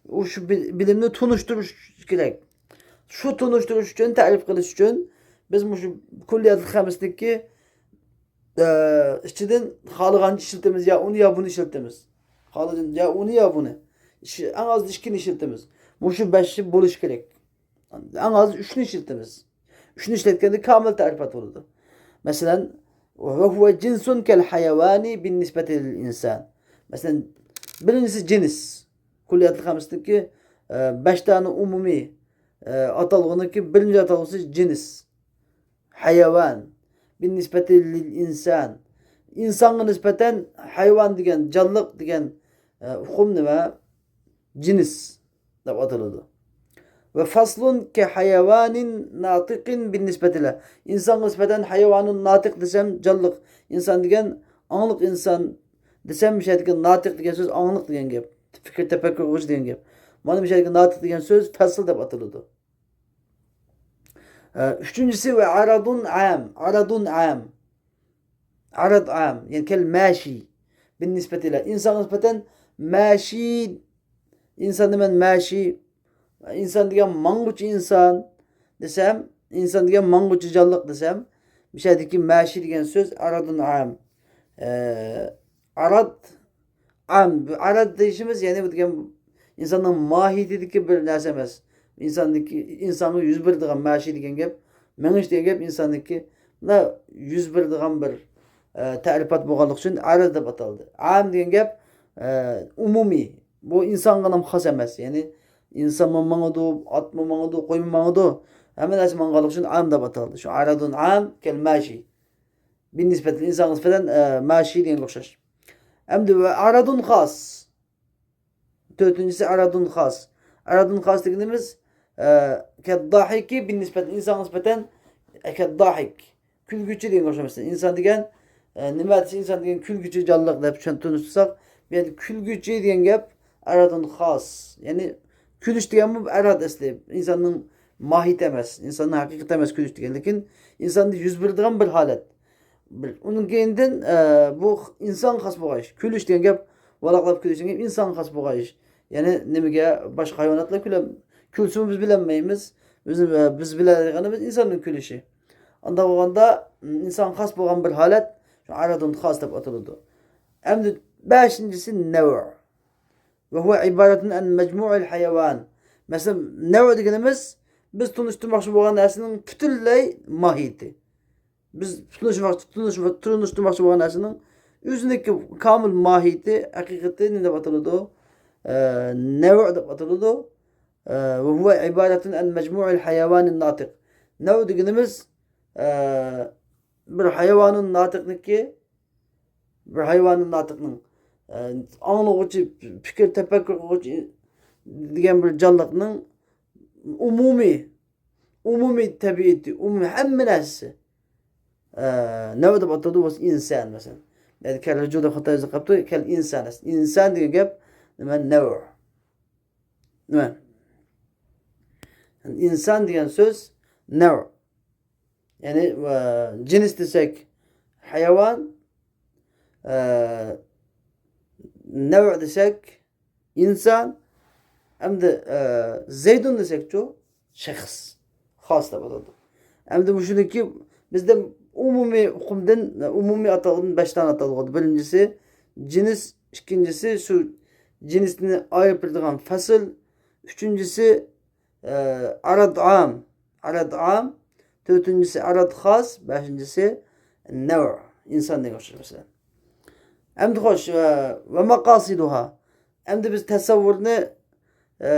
ئۇ شۇ بىل-، بىلىمنى تونۇشتۇرۇش كېرەك. شۇ تونۇشتۇرۇش ئۈچۈن، تەرىپ قىلىش ئۈچۈن بىز مۇشۇ كۇللىياتىل خەمسىنىڭكى، ئە، ئىچىدىن خالىغانچە ئىشلىتىمىز، يا ئۇنى، يا بۇنى ئىشلىتىمىز. خالىغان-، يا ئۇنى، يا بۇنى. ئىش-، ئەڭ ئازدا ئىككىنى ئىشلىتىمىز. مۇشۇ بەشى بولۇشى كېرەك. ئەڭ ئازدا ئۈچنى ئىشلىتىمىز. ئۈچنى ئىشلەتكەندە كامىل تەرىپات بولىدۇ. مەسىلەن، وهو جنس كالحيوان بالنسبة للإنسان. مەسىلەن، بىرىنچىسى جىنس. كۇللىياتىل خەمسىنىڭكى، ئە، بەش دانە ئومۇمىي، ئە، ئاتالغۇنىڭكى بىرىنچى ئاتالغۇسى جىنس. ھايۋان. بالنسبة للإنسان. ئىنسانغا نىسبەتەن ھايۋان دېگەن، جانلىق دېگەن، ئە، ئۇقۇم نېمە؟ جىنس دەپ ئاتىلىدۇ. وفصل كحيوان ناطق بالنسبة له. ئىنسانغا نىسبەتەن ھايۋانۇن ناتىق دېسەم، جانلىق ئىنسان دېگەن، ئاڭلىق ئىنسان دېسەم، مۇشۇ يەردىكى ناتىق دېگەن سۆز ئاڭلىق دېگەن گەپ. پىكىر، تەپەككۇر قىلغۇچى دېگەن گەپ. مانا مۇشۇ يەردىكى ناتىق دېگەن سۆز پەسىل دەپ ئاتىلىدۇ. ئە، ئۈچىنچىسى ۋە ئارادۇن ئام، ئارادۇن ئام. ئاراد ئام، يەنى كەل مەشى. بالنسبة له. ئىنسانغا نىسبەتەن مەشى، ئىنسان دېمەن مەشى. ئىنسان دېگەن ماڭغۇچى ئىنسان دېسەم، ئىنسان دېگەن ماڭغۇچى جانلىق دېسەم، مۇشۇ يەردىكى مەشى دېگەن سۆز ئارادۇن ئام. ئە، ئاراد ئام، بۇ ئاراد دېيىشىمىز، يەنى بۇ دېگەن ئىنساننىڭ ماھىيىتىدىكى بىر نەرسە ئەمەس. ئىنساندىكى، ئىنسانغا يۈز بېرىدىغان مەشى دېگەن گەپ، مېڭىش دېگەن گەپ ئىنساندىكى مۇنداق يۈز بېرىدىغان بىر، ئە، تەرىپات بولغانلىقى ئۈچۈن ئاراد دەپ ئاتالدى. ئام دېگەن گەپ، ئە، ئومۇمىي. بۇ ئىنسانغىلا خاس ئەمەس. يەنى ئىنسانمۇ ماڭىدۇ، ئاتمۇ ماڭىدۇ، قويمۇ ماڭىدۇ. ھەممە نەرسە ماڭغانلىقى ئۈچۈن ئام دەپ ئاتالدى. شۇ ئارادۇن ئام كەل مەشى. بالنسبة للإنسان نىسبەتەن، ئە، مەشى دېگەنگە ئوخشاش. ئەمدى ۋە ئارادۇن خاس. تۆتىنچىسى ئارادۇن خاس. ئارادۇن خاس دېگىنىمىز، ئە، كەدداھىكى بالنسبة للإنسان نىسبەتەن، ئە، كەدداھىك. كۈلگۈچى دېگەنگە ئوخشاش. مەسىلەن، ئىنسان دېگەن، ئە، نېمە دېسە ئىنسان دېگەن كۈلگۈچى جانلىق دەپ چۈشەن-، تونۇشتۇرساق، بۇ يەردە كۈلگۈچى دېگەن گەپ ئارادۇن خاس. يەنى كۈلۈش دېگەنمۇ ئاراد ئەسلى. ئىنساننىڭ ماھىيىتى ئەمەس، ئىنساننىڭ ھەقىقىتى ئەمەس كۈلۈش دېگەن، لېكىن ئىنساندا يۈز بېرىدىغان بىر ھالەت. بىر، ئۇنىڭ كەينىدىن، ئە، بۇ ئىنسانغا خاس بولغان ئىش. كۈلۈش دېگەن گەپ، ۋالاقلاپ كۈلۈش دېگەن گەپ ئىنسانغا خاس بولغان ئىش. يەنى نېمىگە باشقا ھايۋاناتلار كۈلەم-، كۈلسىمۇ بىز بىلەلمەيمىز. بىز، ئە، بىز بىلەلىگىنىمىز ئىنساننىڭ كۈلۈشى. ئانداق بولغاندا، ئىنسانغا خاس بولغان بىر ھالەت، شۇ ئارادۇن خاس دەپ ئاتىلىدۇ. ئەمدى بەشىنچىسى نەۋ. وهو عبارة عن مجموع الحيوان. مەسىلەن، نەۋ دېگىنىمىز بىز تونۇشتۇرماقچى بولغان نەرسىنىڭ پۈتۈنلەي ماھىيىتى. بىز تونۇشماق-، تونۇش-، تونۇشتۇرماقچى بولغان نەرسىنىڭ ئۆزىنىڭكى كامىل ماھىيىتى، ھەقىقىتى نېمە دەپ ئاتىلىدۇ؟ ئە، نەۋ دەپ ئاتىلىدۇ. ئە، وهو عبارة عن مجموع الحيوان الناطق. نەۋ دېگىنىمىز، ئە، بىر ھايۋانۇن ناتىقنىڭكى، بىر ھايۋانۇن ناتىقنىڭ، ئە، ئاڭلىغۇچى، پىكىر، تەپەككۇر قىلغۇچى دېگەن بىر جانلىقنىڭ ئومۇمىي، ئومۇمىي تەبىئىتى، ئومۇمىي ھەممە نەرسىسى. ئە، نەۋ دەپ ئاتىلىدۇ، بولسا ئىنسان، مەسىلەن. يەنى كەل رىجۇ دەپ خاتا يېزىپ قاپتۇ، كەل ئىنسان. ئىنسان دېگەن گەپ نېمە؟ نەۋ. نېمە؟ ئىنسان دېگەن سۆز نەۋ. يەنى، ئە، جىنس دېسەك ھايۋان، ئە، نەۋ دېسەك ئىنسان، ئەمدى، ئە، زەيدۇن دېسەكچۇ؟ شەخس، خاس دەپ ئاتىلىدۇ. ئەمدى مۇشۇنىڭكى بىزدە ئومۇمىي ئۇقۇمدىن، ئومۇمىي ئاتالغۇدىن بەش دانە ئاتالغۇ. بىرىنچىسى جىنس، ئىككىنچىسى شۇ جىنسنى ئايرىپ بېرىدىغان فەسىل، ئۈچىنچىسى ئە، ئاراد ئام، ئاراد ئام، تۆتىنچىسى ئاراد خاس، بەشىنچىسى نەۋ، ئىنسان دېگەن ئوخشاش مەسىلەن. ئەمدى خوش، ئە، ۋە ماقاسىدۇھا. ئەمدى بىز تەسەۋۋۇرنى، ئە،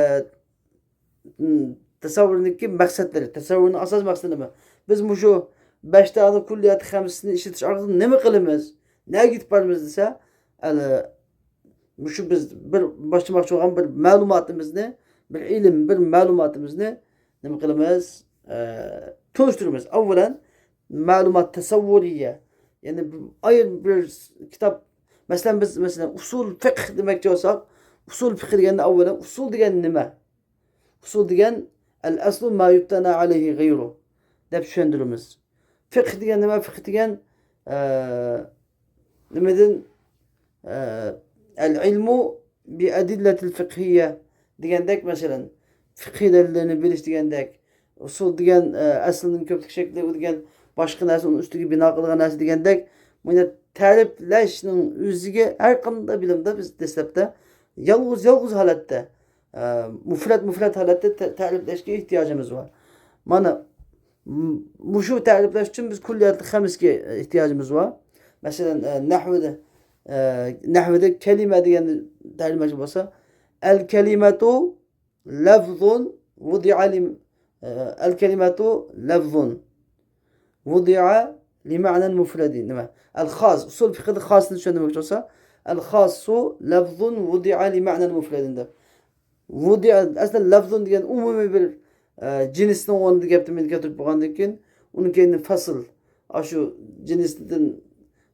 م، تەسەۋۋۇرنىڭكى مەقسەتلىرى، تەسەۋۋۇرنىڭ ئاساسىي مەقسىتى نېمە؟ بىز مۇشۇ بەش دانە كۇللىيات خەمسىنى ئىشلىتىش ئارقىلىق نېمە قىلىمىز؟ نەگە يېتىپ بارىمىز دېسە، ئەلى، مۇشۇ بىز بىر باشلىماقچى بولغان بىر مەلۇماتىمىزنى، بىر ئىلىم، بىر مەلۇماتىمىزنى نېمە قىلىمىز؟ ئە، تونۇشتۇرىمىز. ئەۋۋەلەن، مەلۇمات تەسەۋۋۇرىيە. يەنى بىر ئايرىم بىر كىتاب، مەسىلەن، بىز، مەسىلەن، ئۇسۇل فىقھ دېمەكچى بولساق، ئۇسۇل فىقھ دېگەندە ئەۋۋەلەن ئۇسۇل دېگەن نېمە؟ ئۇسۇل دېگەن الأصل ما يبتنى عليه غيره دەپ چۈشەندۈرىمىز. فىقھ دېگەن نېمە؟ فىقھ دېگەن، ئە، نېمىدىن، ئە، العلم بالأدلة الفقهية دېگەندەك، مەسىلەن، فىقھىي دەلىللەرنى بىلىش دېگەندەك، ئۇسۇل دېگەن، ئە، ئەسلىنىڭ كۆپلۈك شەكلى، ئۇ دېگەن باشقا نەرسە ئۇنىڭ ئۈستىگە بىنا قىلىدىغان نەرسە دېگەندەك، بۇنى تەرىپلەشنىڭ ئۆزىگە ھەر قانداق بىلىمدە بىز دەسلەپتە يالغۇز، يالغۇز ھالەتتە، ئە، مۇفرەت، مۇفرەت ھالەتتە تە-، تەرىپلەشكە ئېھتىياجىمىز بار. مانا، م-، مۇشۇ تەرىپلەش ئۈچۈن بىز كۈللىياتلىق خەمسىگە ئېھتىياجىمىز بار. مەسىلەن، ئە، نەھۋىدە، ئە، نەھۋىدە كەلىمە دېگەننى تەرىپلەش بولسا، الكلمة لفظ وضع ل-، ئە، الكلمة لفظ وضع لمعنى مفرد. نېمە؟ الخاص، ئۇسۇل فىقھىدا خاسنى چۈشەندۈرمەكچى بولسا، الخاص لفظ وضع لمعنى مفرد دەپ. ۋۇدىئە، ئەسلى لەفزۇن دېگەن ئومۇمىي بىر، ئە، جىنسنىڭ ئورنىدا گەپنى مەيدىگە كەلتۈرۈپ بولغاندىن كېيىن، ئۇنىڭ كەينىدىن فەسل، ئاشۇ جىنستىن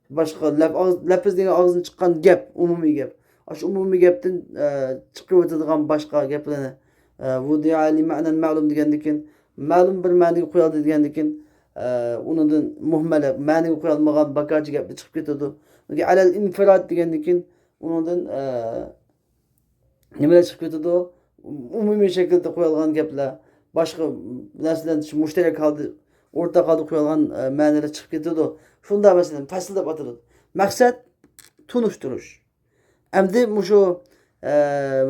باشقا لەپ-، ئاغ-، لەپىز دېگەن ئاغزىدىن چىققان گەپ، ئومۇمىي گەپ. ئاشۇ ئومۇمىي گەپتىن، ئە، چىقىۋېتىدىغان باشقا گەپلەرنى، ئە، ۋۇدىئە لىمەنەن مەلۇم دېگەندىن كېيىن، مەلۇم بىر مەنىگە قويۇلدى دېگەندىن كېيىن، ئە، ئۇنىڭدىن مۇھمەلە، مەنىگە قويۇلمىغان بىكارچە گەپلەر چىقىپ كېتىدۇ. ئەلەل ئىنفىراد دېگەندىن كېيىن، ئۇنىڭدىن، ئە، نېمىلەر چىقىپ كېتىدۇ؟ ئومۇمىي شەكىلدە قويۇلغان گەپلەر، باشقا نەرسىلەر مۇشتەرەك ھالدا، ئورتاق ھالدا قويۇلغان، ئە، مەنىلەر چىقىپ كېتىدۇ. شۇنداق مەسىلەن، پەسىل دەپ ئاتىلىدۇ. مەقسەت تونۇشتۇرۇش. ئەمدى مۇشۇ، ئە،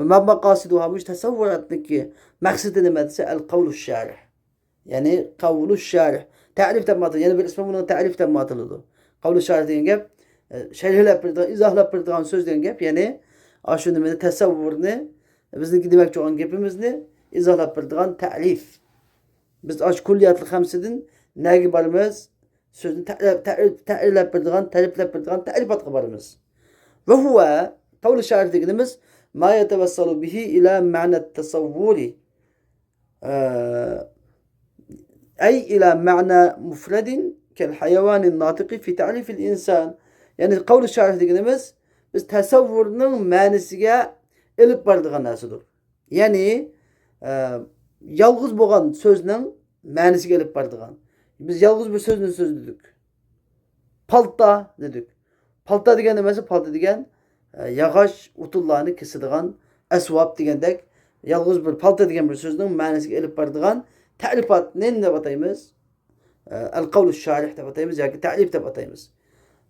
ما ماقاسىدۇھا، مۇشۇ تەسەۋۋۇراتنىڭكى مەقسىتى نېمە دېسە، ئەل قەۋلۇ شارىھ. يەنى قەۋلۇ شارىھ. تەرىپ دەپ ئاتىلىدۇ. يەنە بىر ئىسمى بۇنىڭ تەرىپ دەپ ئاتىلىدۇ. قەۋلۇ شارىھ دېگەن گەپ، ئە، شەرھلەپ بېرىدىغان، ئىزاھلاپ بېرىدىغان سۆز دېگەن گەپ. يەنى، ئاشۇ نېمىنى، تەسەۋۋۇرنى، بىزنىڭكى دېمەكچى بولغان گېپىمىزنى ئىزاھلاپ بېرىدىغان تەرىپ. بىز ئاشۇ كۈللىياتلىق خەمسىدىن نەگە بارىمىز؟ سۆزنى تەرىپ، تەرىپ، تەرىپلەپ بېرىدىغان، تەرىپلەپ بېرىدىغان تەرىپاتقا بارىمىز. ۋە ھۇۋە، قەۋلۇ شارىھ دېگىنىمىز، ما يەتەۋەسسەلۇ بىھى ئىلە مەنەت تەسەۋۋۇرى. ئە، ئەي ئىلە مەنە مۇفرەدىن كەل ھايۋانىن ناتىقى فى تەرىفىل ئىنسان. يەنى قەۋلۇ شارىھ دېگىنىمىز، بىز تەسەۋۋۇرنىڭ مەنىسىگە ئېلىپ بارىدىغان نەرسىدۇر. يەنى، ئە، يالغۇز بولغان سۆزنىڭ مەنىسىگە ئېلىپ بارىدىغان. بىز يالغۇز بىر سۆزنى سۆزلىدۇق. پالتا دېدۇق. پالتا دېگەن نېمە دېسە، پالتا دېگەن، ئە، ياغاچ، ئوتۇنلارنى كېسىدىغان ئەسۋاب دېگەندەك، يالغۇز بىر پالتا دېگەن بىر سۆزنىڭ مەنىسىگە ئېلىپ بارىدىغان تەرىپاتنى نېمە دەپ ئاتايمىز؟ ئە، ئەل قەۋلۇ شارىھ دەپ ئاتايمىز ياكى تەرىپ دەپ ئاتايمىز.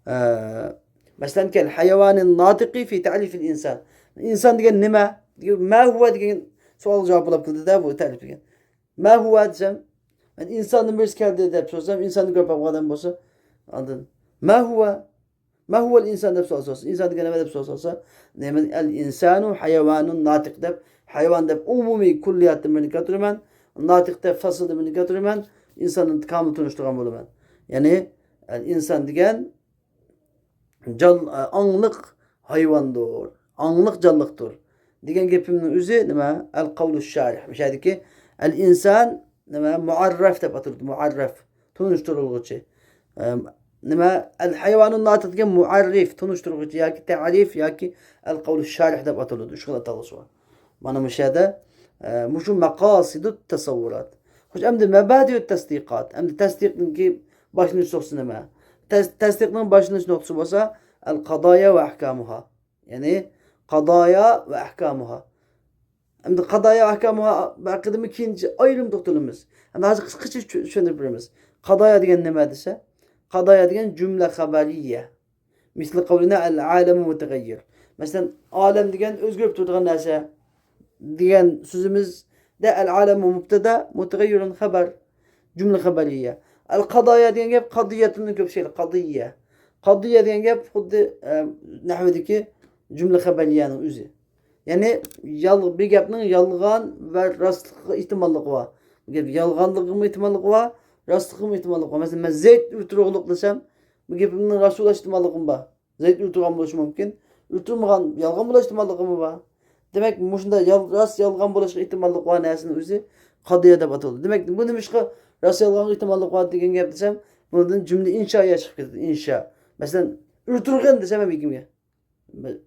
ئە، مەسىلەن، كەل ھايۋانىن ناتىقى فى تەرىفىل ئىنسان. ئىنسان دېگەن نېمە؟ ما ھۇۋە دېگەن سوئالغا جاۋاب بولاپ كېلىدۇ-دە، بۇ تەرىپ دېگەن. ما ھۇۋە دېسەم، مەن ئىنساندىن بىرسى كەلدى دەپ سورىسام، ئىنساننى كۆرۈپ باققان ئادەم بولسا، ئاندىن ما ھۇۋە؟ ما ھۇۋەل ئىنسان دەپ سوئال سورىسا، ئىنسان دېگەن نېمە دەپ سوئال سورىسا، نېمە؟ ئەل ئىنسانۇ ھايۋانۇن ناتىق دەپ، ھايۋان دەپ ئومۇمىي كۈللىياتتىن بىرنى كەلتۈرىمەن، ناتىق دەپ پەسىلدىن بىرنى كەلتۈرىمەن، ئىنساننى كامىل تونۇشتۇرغان بولىمەن. يەنى، ئەل ئىنسان دېگەن جان-، ئاڭلىق ھايۋاندۇر، ئاڭلىق جانلىقتۇر دېگەن گېپىمنىڭ ئۆزى نېمە؟ ئەل قەۋلۇ شارىھ. مۇشۇ يەردىكى ئەل ئىنسان نېمە؟ مۇئەررەف دەپ ئاتىلىدۇ، مۇئەررەف، تونۇشتۇرۇلغۇچى. ئەم، نېمە؟ ئەل ھايۋانۇن ناتىق دېگەن مۇئەررىف، تونۇشتۇرغۇچى ياكى تەرىف ياكى ئەل قەۋلۇ شارىھ دەپ ئاتىلىدۇ. ئۈچ خىل ئاتالغۇسى بار. مانا مۇشۇ يەردە، ئە، مۇشۇ مەقاسىدۇ تەسەۋۋۇرات. خوش، ئەمدى مەبادىئۇ تەسدىقات. ئەمدى تەسدىقنىڭكى باشلىنىش نۇقتىسى نېمە؟ تەس-، تەسدىقنىڭ باشلىنىش نۇقتىسى بولسا، ئەل قادايا ۋە ئەھكامۇھا. يەنى، قادايا ۋە ئەھكامۇھا. ئەمدى قادايا ۋە ئەھكامۇھا ھەققىدىمۇ كېيىنچە ئايرىم توختىلىمىز. ئەمدى ھازىر قىسقىچە چۈ-، چۈشەندۈرۈپ بېرىمىز. قادايا دېگەن نېمە دېسە، قادايا دېگەن جۈملە خەبەرىيە. مىسلى قەۋلىنا ئەل ئالەمۇ مۇتەغەييىر. مەسىلەن، ئالەم دېگەن ئۆزگىرىپ تۇرىدىغان نەرسە دېگەن سۆزىمىزدە ئەل ئالەمۇ مۇبتەدا، مۇتەغەييىرۇن خەبەر. جۈملە خەبەرىيە. ئەل قادايا دېگەن گەپ قادىيەتۇن كۆپ شەكىل، قادىيە. قادىيە دېگەن گەپ خۇددى، ئە، نەھۋىدىكى جۈملە خەبەرىيەنىڭ ئۆزى. يەنى يال-، بىر گەپنىڭ يالغان ۋە راستلىقىغا ئېھتىماللىقى بار. بۇ گەپ يالغانلىقىغىمۇ ئېھتىماللىقى بار، راستلىقىغىمۇ ئېھتىماللىقى بار. مەسىلەن، مەن زەيت ئۆلتۈرۈۋالدۇق دېسەم، بۇ گېپىمنىڭ راست بولۇش ئېھتىماللىقىمۇ بار. زەيت ئۆلتۈرگەن بولۇشى مۇمكىن. ئۆلتۈرمىگەن، يالغان بولۇش ئېھتىماللىقىمۇ بار. دېمەك، مۇشۇنداق يال-، راست يالغان بولۇشقا ئېھتىماللىق بار نەرسىنىڭ ئۆزى قادىيە دەپ ئاتىلىدۇ. دېمەك، بۇ نېمىشقا راست يالغانغا ئېھتىماللىق بار دېگەن گەپ دېسەم، بۇنىڭدىن جۈملە ئىنشائىيە چىقىپ كېتىدۇ، ئىنشا. مەسىلەن، ئۆلتۈرگەن دېسەم ھەم گېپىمگە.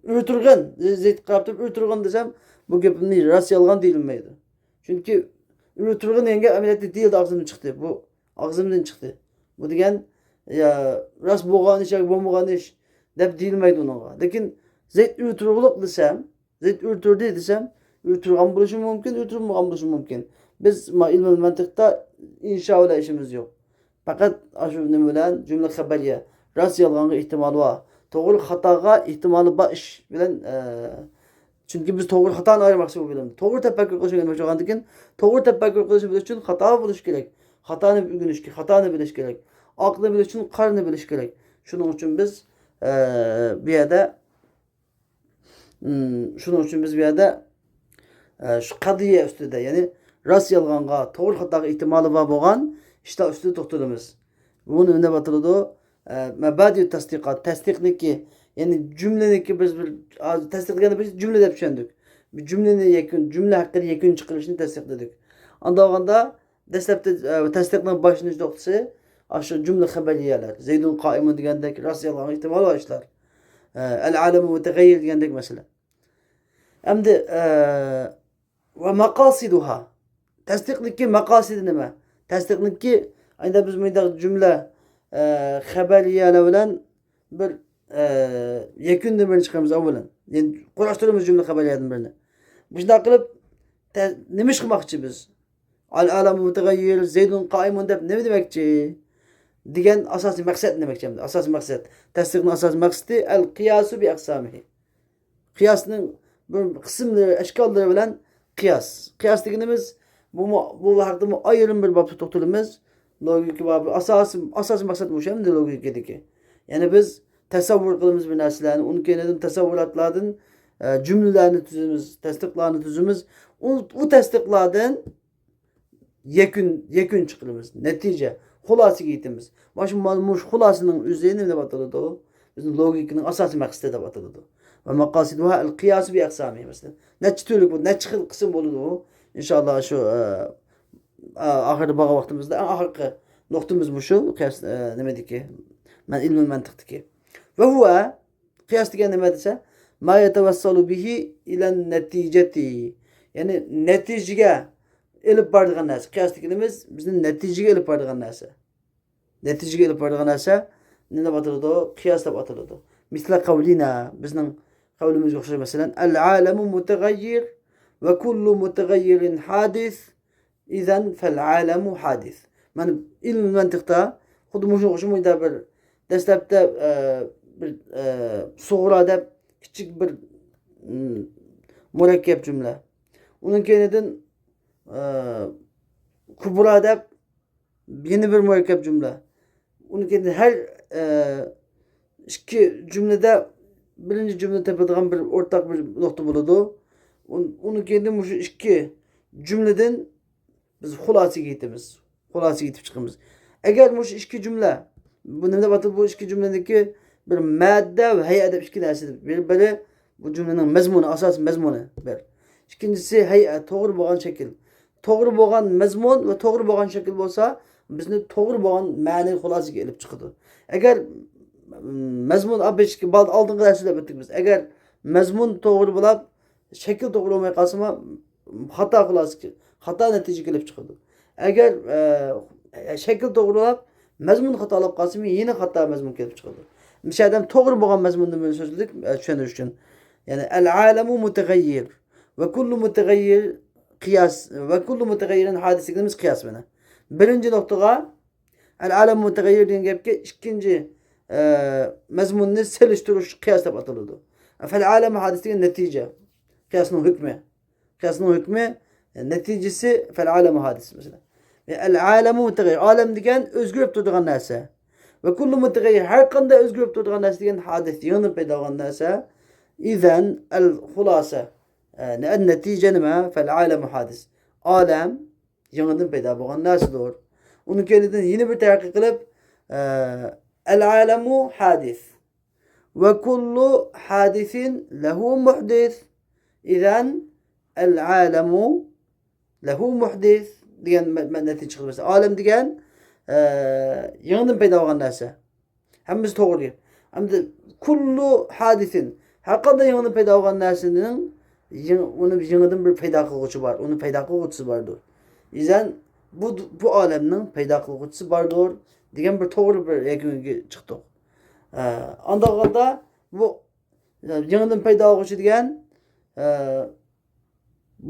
ئۆلتۈرگەن، زەيتكە قاراپ تۇرۇپ ئۆلتۈرگەن دېسەم، بۇ گېپىمنى راست يالغان دېيىلمەيدۇ. چۈنكى ئۆلتۈرگەن دېگەن گەپ ئەمەلىيەتتە دېيىلدى، ئاغزىمدىن چىقتى. بۇ ئاغزىمدىن چىقتى. بۇ دېگەن، يا، راست بولغان ئىش ياكى بولمىغان ئىش دەپ دېيىلمەيدۇ ئۇنىڭغا. لېكىن زەيد ئۆلتۈرۈلۈپ دېسەم، زەيد ئۆلتۈردى دېسەم، ئۆلتۈرگەن بولۇشى مۇمكىن، ئۆلتۈرمىگەن بولۇشى مۇمكىن. بىز ما ئىلمىل مەنتىقتا ئىنشا بىلەن ئىشىمىز يوق. پەقەت ئاشۇ نېمە بىلەن، جۈملە خەبەرىيە، راست يالغانغا ئېھتىمالى بار، توغرا خاتاغا ئېھتىمالى بار ئىش بىلەن، ئە، چۈنكى بىز توغرا خاتانى ئايرىماقچى بولۇپ، توغرا تەپەككۇر قىلىشنى ئۆگەنمەكچى بولغاندىكىن، توغرا تەپەككۇر قىلىش بىلىش ئۈچۈن خاتا بولۇش كېرەك. خاتانى ئۆگىنىش، خاتانى بىلىش كېرەك. ئاقنى بىلىش ئۈچۈن قارىنى بىلىش كېرەك. شۇنىڭ ئۈچۈن بىز، ئە، بۇ يەردە، ئىم، شۇنىڭ ئۈچۈن بىز بۇ يەردە، ئە، شۇ قەزىيە ئۈستىدە، يەنى راست يالغانغا، توغرا خاتاغا ئېھتىمالى بار بولغان ئىشلار ئۈستىدە توختىلىمىز. بۇنى نېمە دەپ ئاتىلىدۇ؟ ئە، مەبادىئۇ تەستىقات، تەستىقنىكى، يەنى جۈملىنىكى بىز بىر، ھازىر تەستىق دېگەندە بىز جۈملە دەپ چۈشەندۇق. بىر جۈملىنى يەكۈن، جۈملە ھەققىدە يەكۈن چىقىرىشنى تەستىقلىدۇق. ئانداق بولغاندا دەسلەپتە، ئە، تەستىقنىڭ باشلىنىش نۇقتىسى ئاشۇ جۈملە خەبەرىيەلەر. زەيدۇن قائىمۇن دېگەندەك، راست يالغان ئېھتىمالى بار ئىشلار. ئە، ئەل ئالەمۇ مۇتەغەييىر دېگەندەك مەسىلە. ئەمدى، ئە، ۋە مەقاسىدۇھا. تەستىقنىڭكى مەقاسىدى نېمە؟ تەستىقنىڭكى، ئەندە بىز مۇنداق جۈملە، ئە، خەبەرىيەلەر بىلەن بىر، ئە، يەكۈندىن بىرنى چىقىرىمىز ئاۋۋالەن. يەنى قۇراشتۇرىمىز جۈملە خەبەرىيەدىن بىرنى. مۇشۇنداق قىلىپ، تە-، نېمە ئىش قىلماقچى بىز؟ ئەل ئالەمۇ مۇتەغەييىر، زەيدۇن قائىمۇن دەپ نېمە دېمەكچى؟ دېگەن ئاساسىي مەقسەت دېمەكچى ئەمدى. ئاساسىي مەقسەت. تەستىقنىڭ ئاساسىي مەقسىتى ئەل قىياسۇ بى ئەقسامىھى. قىياسنىڭ بىر قىسىملىرى، ئەشكاللىرى بىلەن قىياس. قىياس دېگىنىمىز، بۇمۇ، بۇ ھەقتىمۇ ئايرىم بىر بابتا توختىلىمىز. لوگىكا بابى ئاساسىي، ئاساسىي مەقسەت مۇشۇ ئەمدى لوگىكىدىكى. يەنى بىز تەسەۋۋۇر قىلىمىز بىر نەرسىلەرنى، ئۇنىڭ كەينىدىن تەسەۋۋۇراتلاردىن، ئە، جۈملىلەرنى تۈزىمىز، تەستىقلارنى تۈزىمىز. ئۇ، ئۇ تەستىقلاردىن يەكۈن، يەكۈن چىقىرىمىز، نەتىجە، خۇلاسىگە يېتىمىز. مانا شۇ، مانا مۇشۇ خۇلاسىنىڭ ئۆزى نېمە دەپ ئاتىلىدۇ؟ بىزنىڭ لوگىكىنىڭ ئاساسىي مەقسىتى دەپ ئاتىلىدۇ. ۋە مەقاسىدۇھا ئەل قىياسۇ بى ئەقسامى، مەسىلەن. نەچچە تۈرلۈك بۇ، نەچچە خىل قىسىم بولىدۇ بۇ. ئىنشاللا شۇ، ئە، ئە، ئاخىرىدا بارغان ۋاقتىمىزدا ئەڭ ئاخىرقى نۇقتىمىز مۇشۇ، قىياس، ئە، نېمىدىكى، مەن ئىلمىي مەنتىقتىكى. ۋە ھۇۋە، قىياس دېگەن نېمە دېسە، ما يەتەۋەسسەلۇ بىھى ئىلەن نەتىجەتى. يەنى نەتىجىگە ئېلىپ بارىدىغان نەرسە. قىياس دېگىنىمىز بىزنى نەتىجىگە ئېلىپ بارىدىغان نەرسە. نەتىجىگە ئېلىپ بارىدىغان نەرسە نېمە دەپ ئاتىلىدۇ؟ قىياس دەپ ئاتىلىدۇ. مىسلە قەۋلىنا، بىزنىڭ قەۋلىمىزگە ئوخشاش، مەسىلەن، ئەل ئالەمۇ مۇتەغەييىر ۋە كۇللۇ مۇتەغەييىرىن ھادىس، ئىزەن فەل ئالەمۇ ھادىس. مانا ئىلمىي مەنتىقتا خۇددى مۇشۇ، شۇ مۇنداق بىر دەسلەپتە، ئە، بىر، ئە، سۇغرا دەپ كىچىك بىر، ئىم، مۇرەككەپ جۈملە. ئۇنىڭ كەينىدىن، ئە، كۇبرا دەپ يەنە بىر مۇرەككەپ جۈملە. ئۇنىڭ كەينىدىن ھەر، ئە، ئىككى جۈملىدە بىرىنچى جۈملە تېپىدىغان بىر ئورتاق بىر نۇقتا بولىدۇ. ئۇن-، ئۇنىڭ كەينىدىن مۇشۇ ئىككى جۈملىدىن بىز خۇلاسىگە يېتىمىز. خۇلاسىگە يېتىپ چىقىمىز. ئەگەر مۇشۇ ئىككى جۈملە، بۇ نېمە دەپ ئاتىلىدۇ؟ بۇ ئىككى جۈملىدىكى بىر مەددە ۋە ھەيئە دەپ ئىككى نەرسە. بىر، بىرى بۇ جۈملىنىڭ مەزمۇنى، ئاساسىي مەزمۇنى بىر. ئىككىنچىسى ھەيئە، توغرا بولغان شەكىل. توغرا بولغان مەزمۇن ۋە توغرا بولغان شەكىل بولسا، بىزنى توغرا بولغان مەنىۋى خۇلاسىگە ئېلىپ چىقىدۇ. ئەگەر، م، مەزمۇن، ئا، بىر ئىككى بالدا ئالدىنقى دەرستە سۆزلەپ ئۆتتۇق بىز. ئەگەر مەزمۇن توغرا بولۇپ، شەكىل توغرا بولماي قالسىمۇ، خاتا خۇلاسە، خاتا نەتىجە كېلىپ چىقىدۇ. ئەگەر، ئە، شەكىل توغرا بولۇپ، مەزمۇن خاتالاپ قالسىمۇ، يەنە خاتا مەزمۇن كېلىپ چىقىدۇ. مۇشۇ ئادەم توغرا بولغان مەزمۇندىن بىرنى سۆزلىدۇق، ئە، چۈشەندۈرۈش ئۈچۈن. يەنى، ئەل ئالەمۇ مۇتەغەييىر ۋە كۇللۇ مۇتەغەييىر قىياس ۋە كۇللۇ مۇتەغەييىرىن ھادىس دېگىنىمىز قىياس مانا. بىرىنچى نۇقتىغا، ئەل ئالەم مۇتەغەييىر دېگەن گەپكە ئىككىنچى، ئە، مەزمۇننى سېلىشتۇرۇش قىياس دەپ ئاتىلىدۇ. فەل ئالەم ھادىس دېگەن نەتىجە. قىياسنىڭ ھۆكمى. قىياسنىڭ ھۆكمى، نەتىجىسى فەل ئالەم ھادىس مەسىلەن. ئەل ئالەمۇ مۇتەغەييىر. ئالەم دېگەن ئۆزگىرىپ تۇرىدىغان نەرسە. ۋە كۇللۇ مۇتەغەييىر، ھەر قانداق ئۆزگىرىپ تۇرىدىغان نەرسە دېگەن ھادىس، يېڭىدىن پەيدا بولغان نەرسە. ئىزەن ئەل خۇلاسە. ئە، نە-، نەتىجە نېمە؟ فەل ئالەمۇ ھادىس. ئالەم يېڭىدىن پەيدا بولغان نەرسىدۇر. ئۇنىڭ كەينىدىن يەنە بىر تەرەققىي قىلىپ، ئە، ئەل ئالەمۇ ھادىس. ۋە كۇللۇ ھادىسىن لەھۇ مۇھدىس. ئىزەن ئەل ئالەمۇ لەھۇ مۇھدىس دېگەن مە-، مە-، نەتىجە چىقىدۇ. مەسىلەن، ئالەم دېگەن، ئە، يېڭىدىن پەيدا بولغان نەرسە. ھەممىسى توغرا گەپ. ئەمدى كۇللۇ ھادىسىن، ھەر قانداق يېڭىدىن پەيدا بولغان نەرسىنىڭ يېڭى، ئۇنى يېڭىدىن بىر پەيدا قىلغۇچى بار، ئۇنى پەيدا قىلغۇچىسى باردۇر. ئىزەن بۇ، بۇ ئالەمنىڭ پەيدا قىلغۇچىسى باردۇر دېگەن بىر توغرا بىر يەكۈنگە چىقتۇق. ئە، ئانداق ھالدا بۇ، ئە، يېڭىدىن پەيدا قىلغۇچى دېگەن، ئە،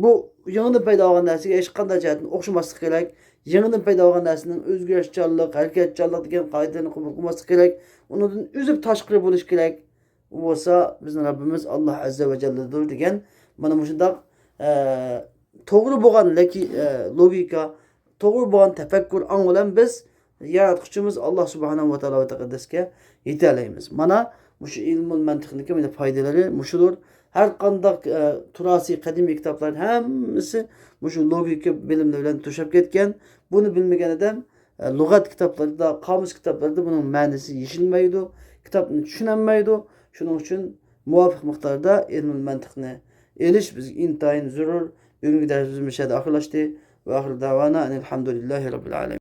بۇ يېڭىدىن پەيدا بولغان نەرسىگە ھېچقانداق جەھەتتىن ئوخشىماسلىق كېرەك. يېڭىدىن پەيدا بولغان نەرسىنىڭ ئۆزگىرىشچانلىق، ھەرىكەتچانلىق دېگەن قائىدىلەرنى قوبۇل قىلماسلىق كېرەك. ئۇنىڭدىن ئۆزى تاشقىرى بولۇش كېرەك. ئۇ بولسا بىزنىڭ رەببىمىز ئاللا ئەززە ۋە جەللىدۇر دېگەن مانا مۇشۇنداق، ئە، توغرا بولغان لەكى-، ئە، لوگىكا، توغرا بولغان تەپەككۇر ئاڭ بىلەن بىز ياراتقۇچىمىز ئاللا سۇبھانەھۇ ۋە تائالا ۋە تەقەددەسكە يېتەلەيمىز. مانا مۇشۇ ئىلمۇل مەنتىقنىڭكى مانا پايدىلىرى مۇشۇدۇر. ھەر قانداق، ئە، تۇراسىي قەدىمىي كىتابلار ھەممىسى مۇشۇ لوگىكا بىلىملىرى بىلەن توشاپ كەتكەن. بۇنى بىلمىگەن ئادەم، ئە، لۇغەت كىتابلىرىدا، قامۇس كىتابلىرىدا بۇنىڭ مەنىسى يېشىلمەيدۇ، كىتابنى چۈشىنەلمەيدۇ. شۇنىڭ ئۈچۈن مۇۋاپىق مىقداردا ئىلمۇل مەنتىقنى ئېلىش بىزگە ئىنتايىن زۆرۈر. بۈگۈنكى دەرسىمىز مۇشۇ يەردە ئاخىرلاشتى. ۋە ئاخىر دەۋانا ئەنىل ھەمدۇلىللاھى رەببىل ئالەمىن.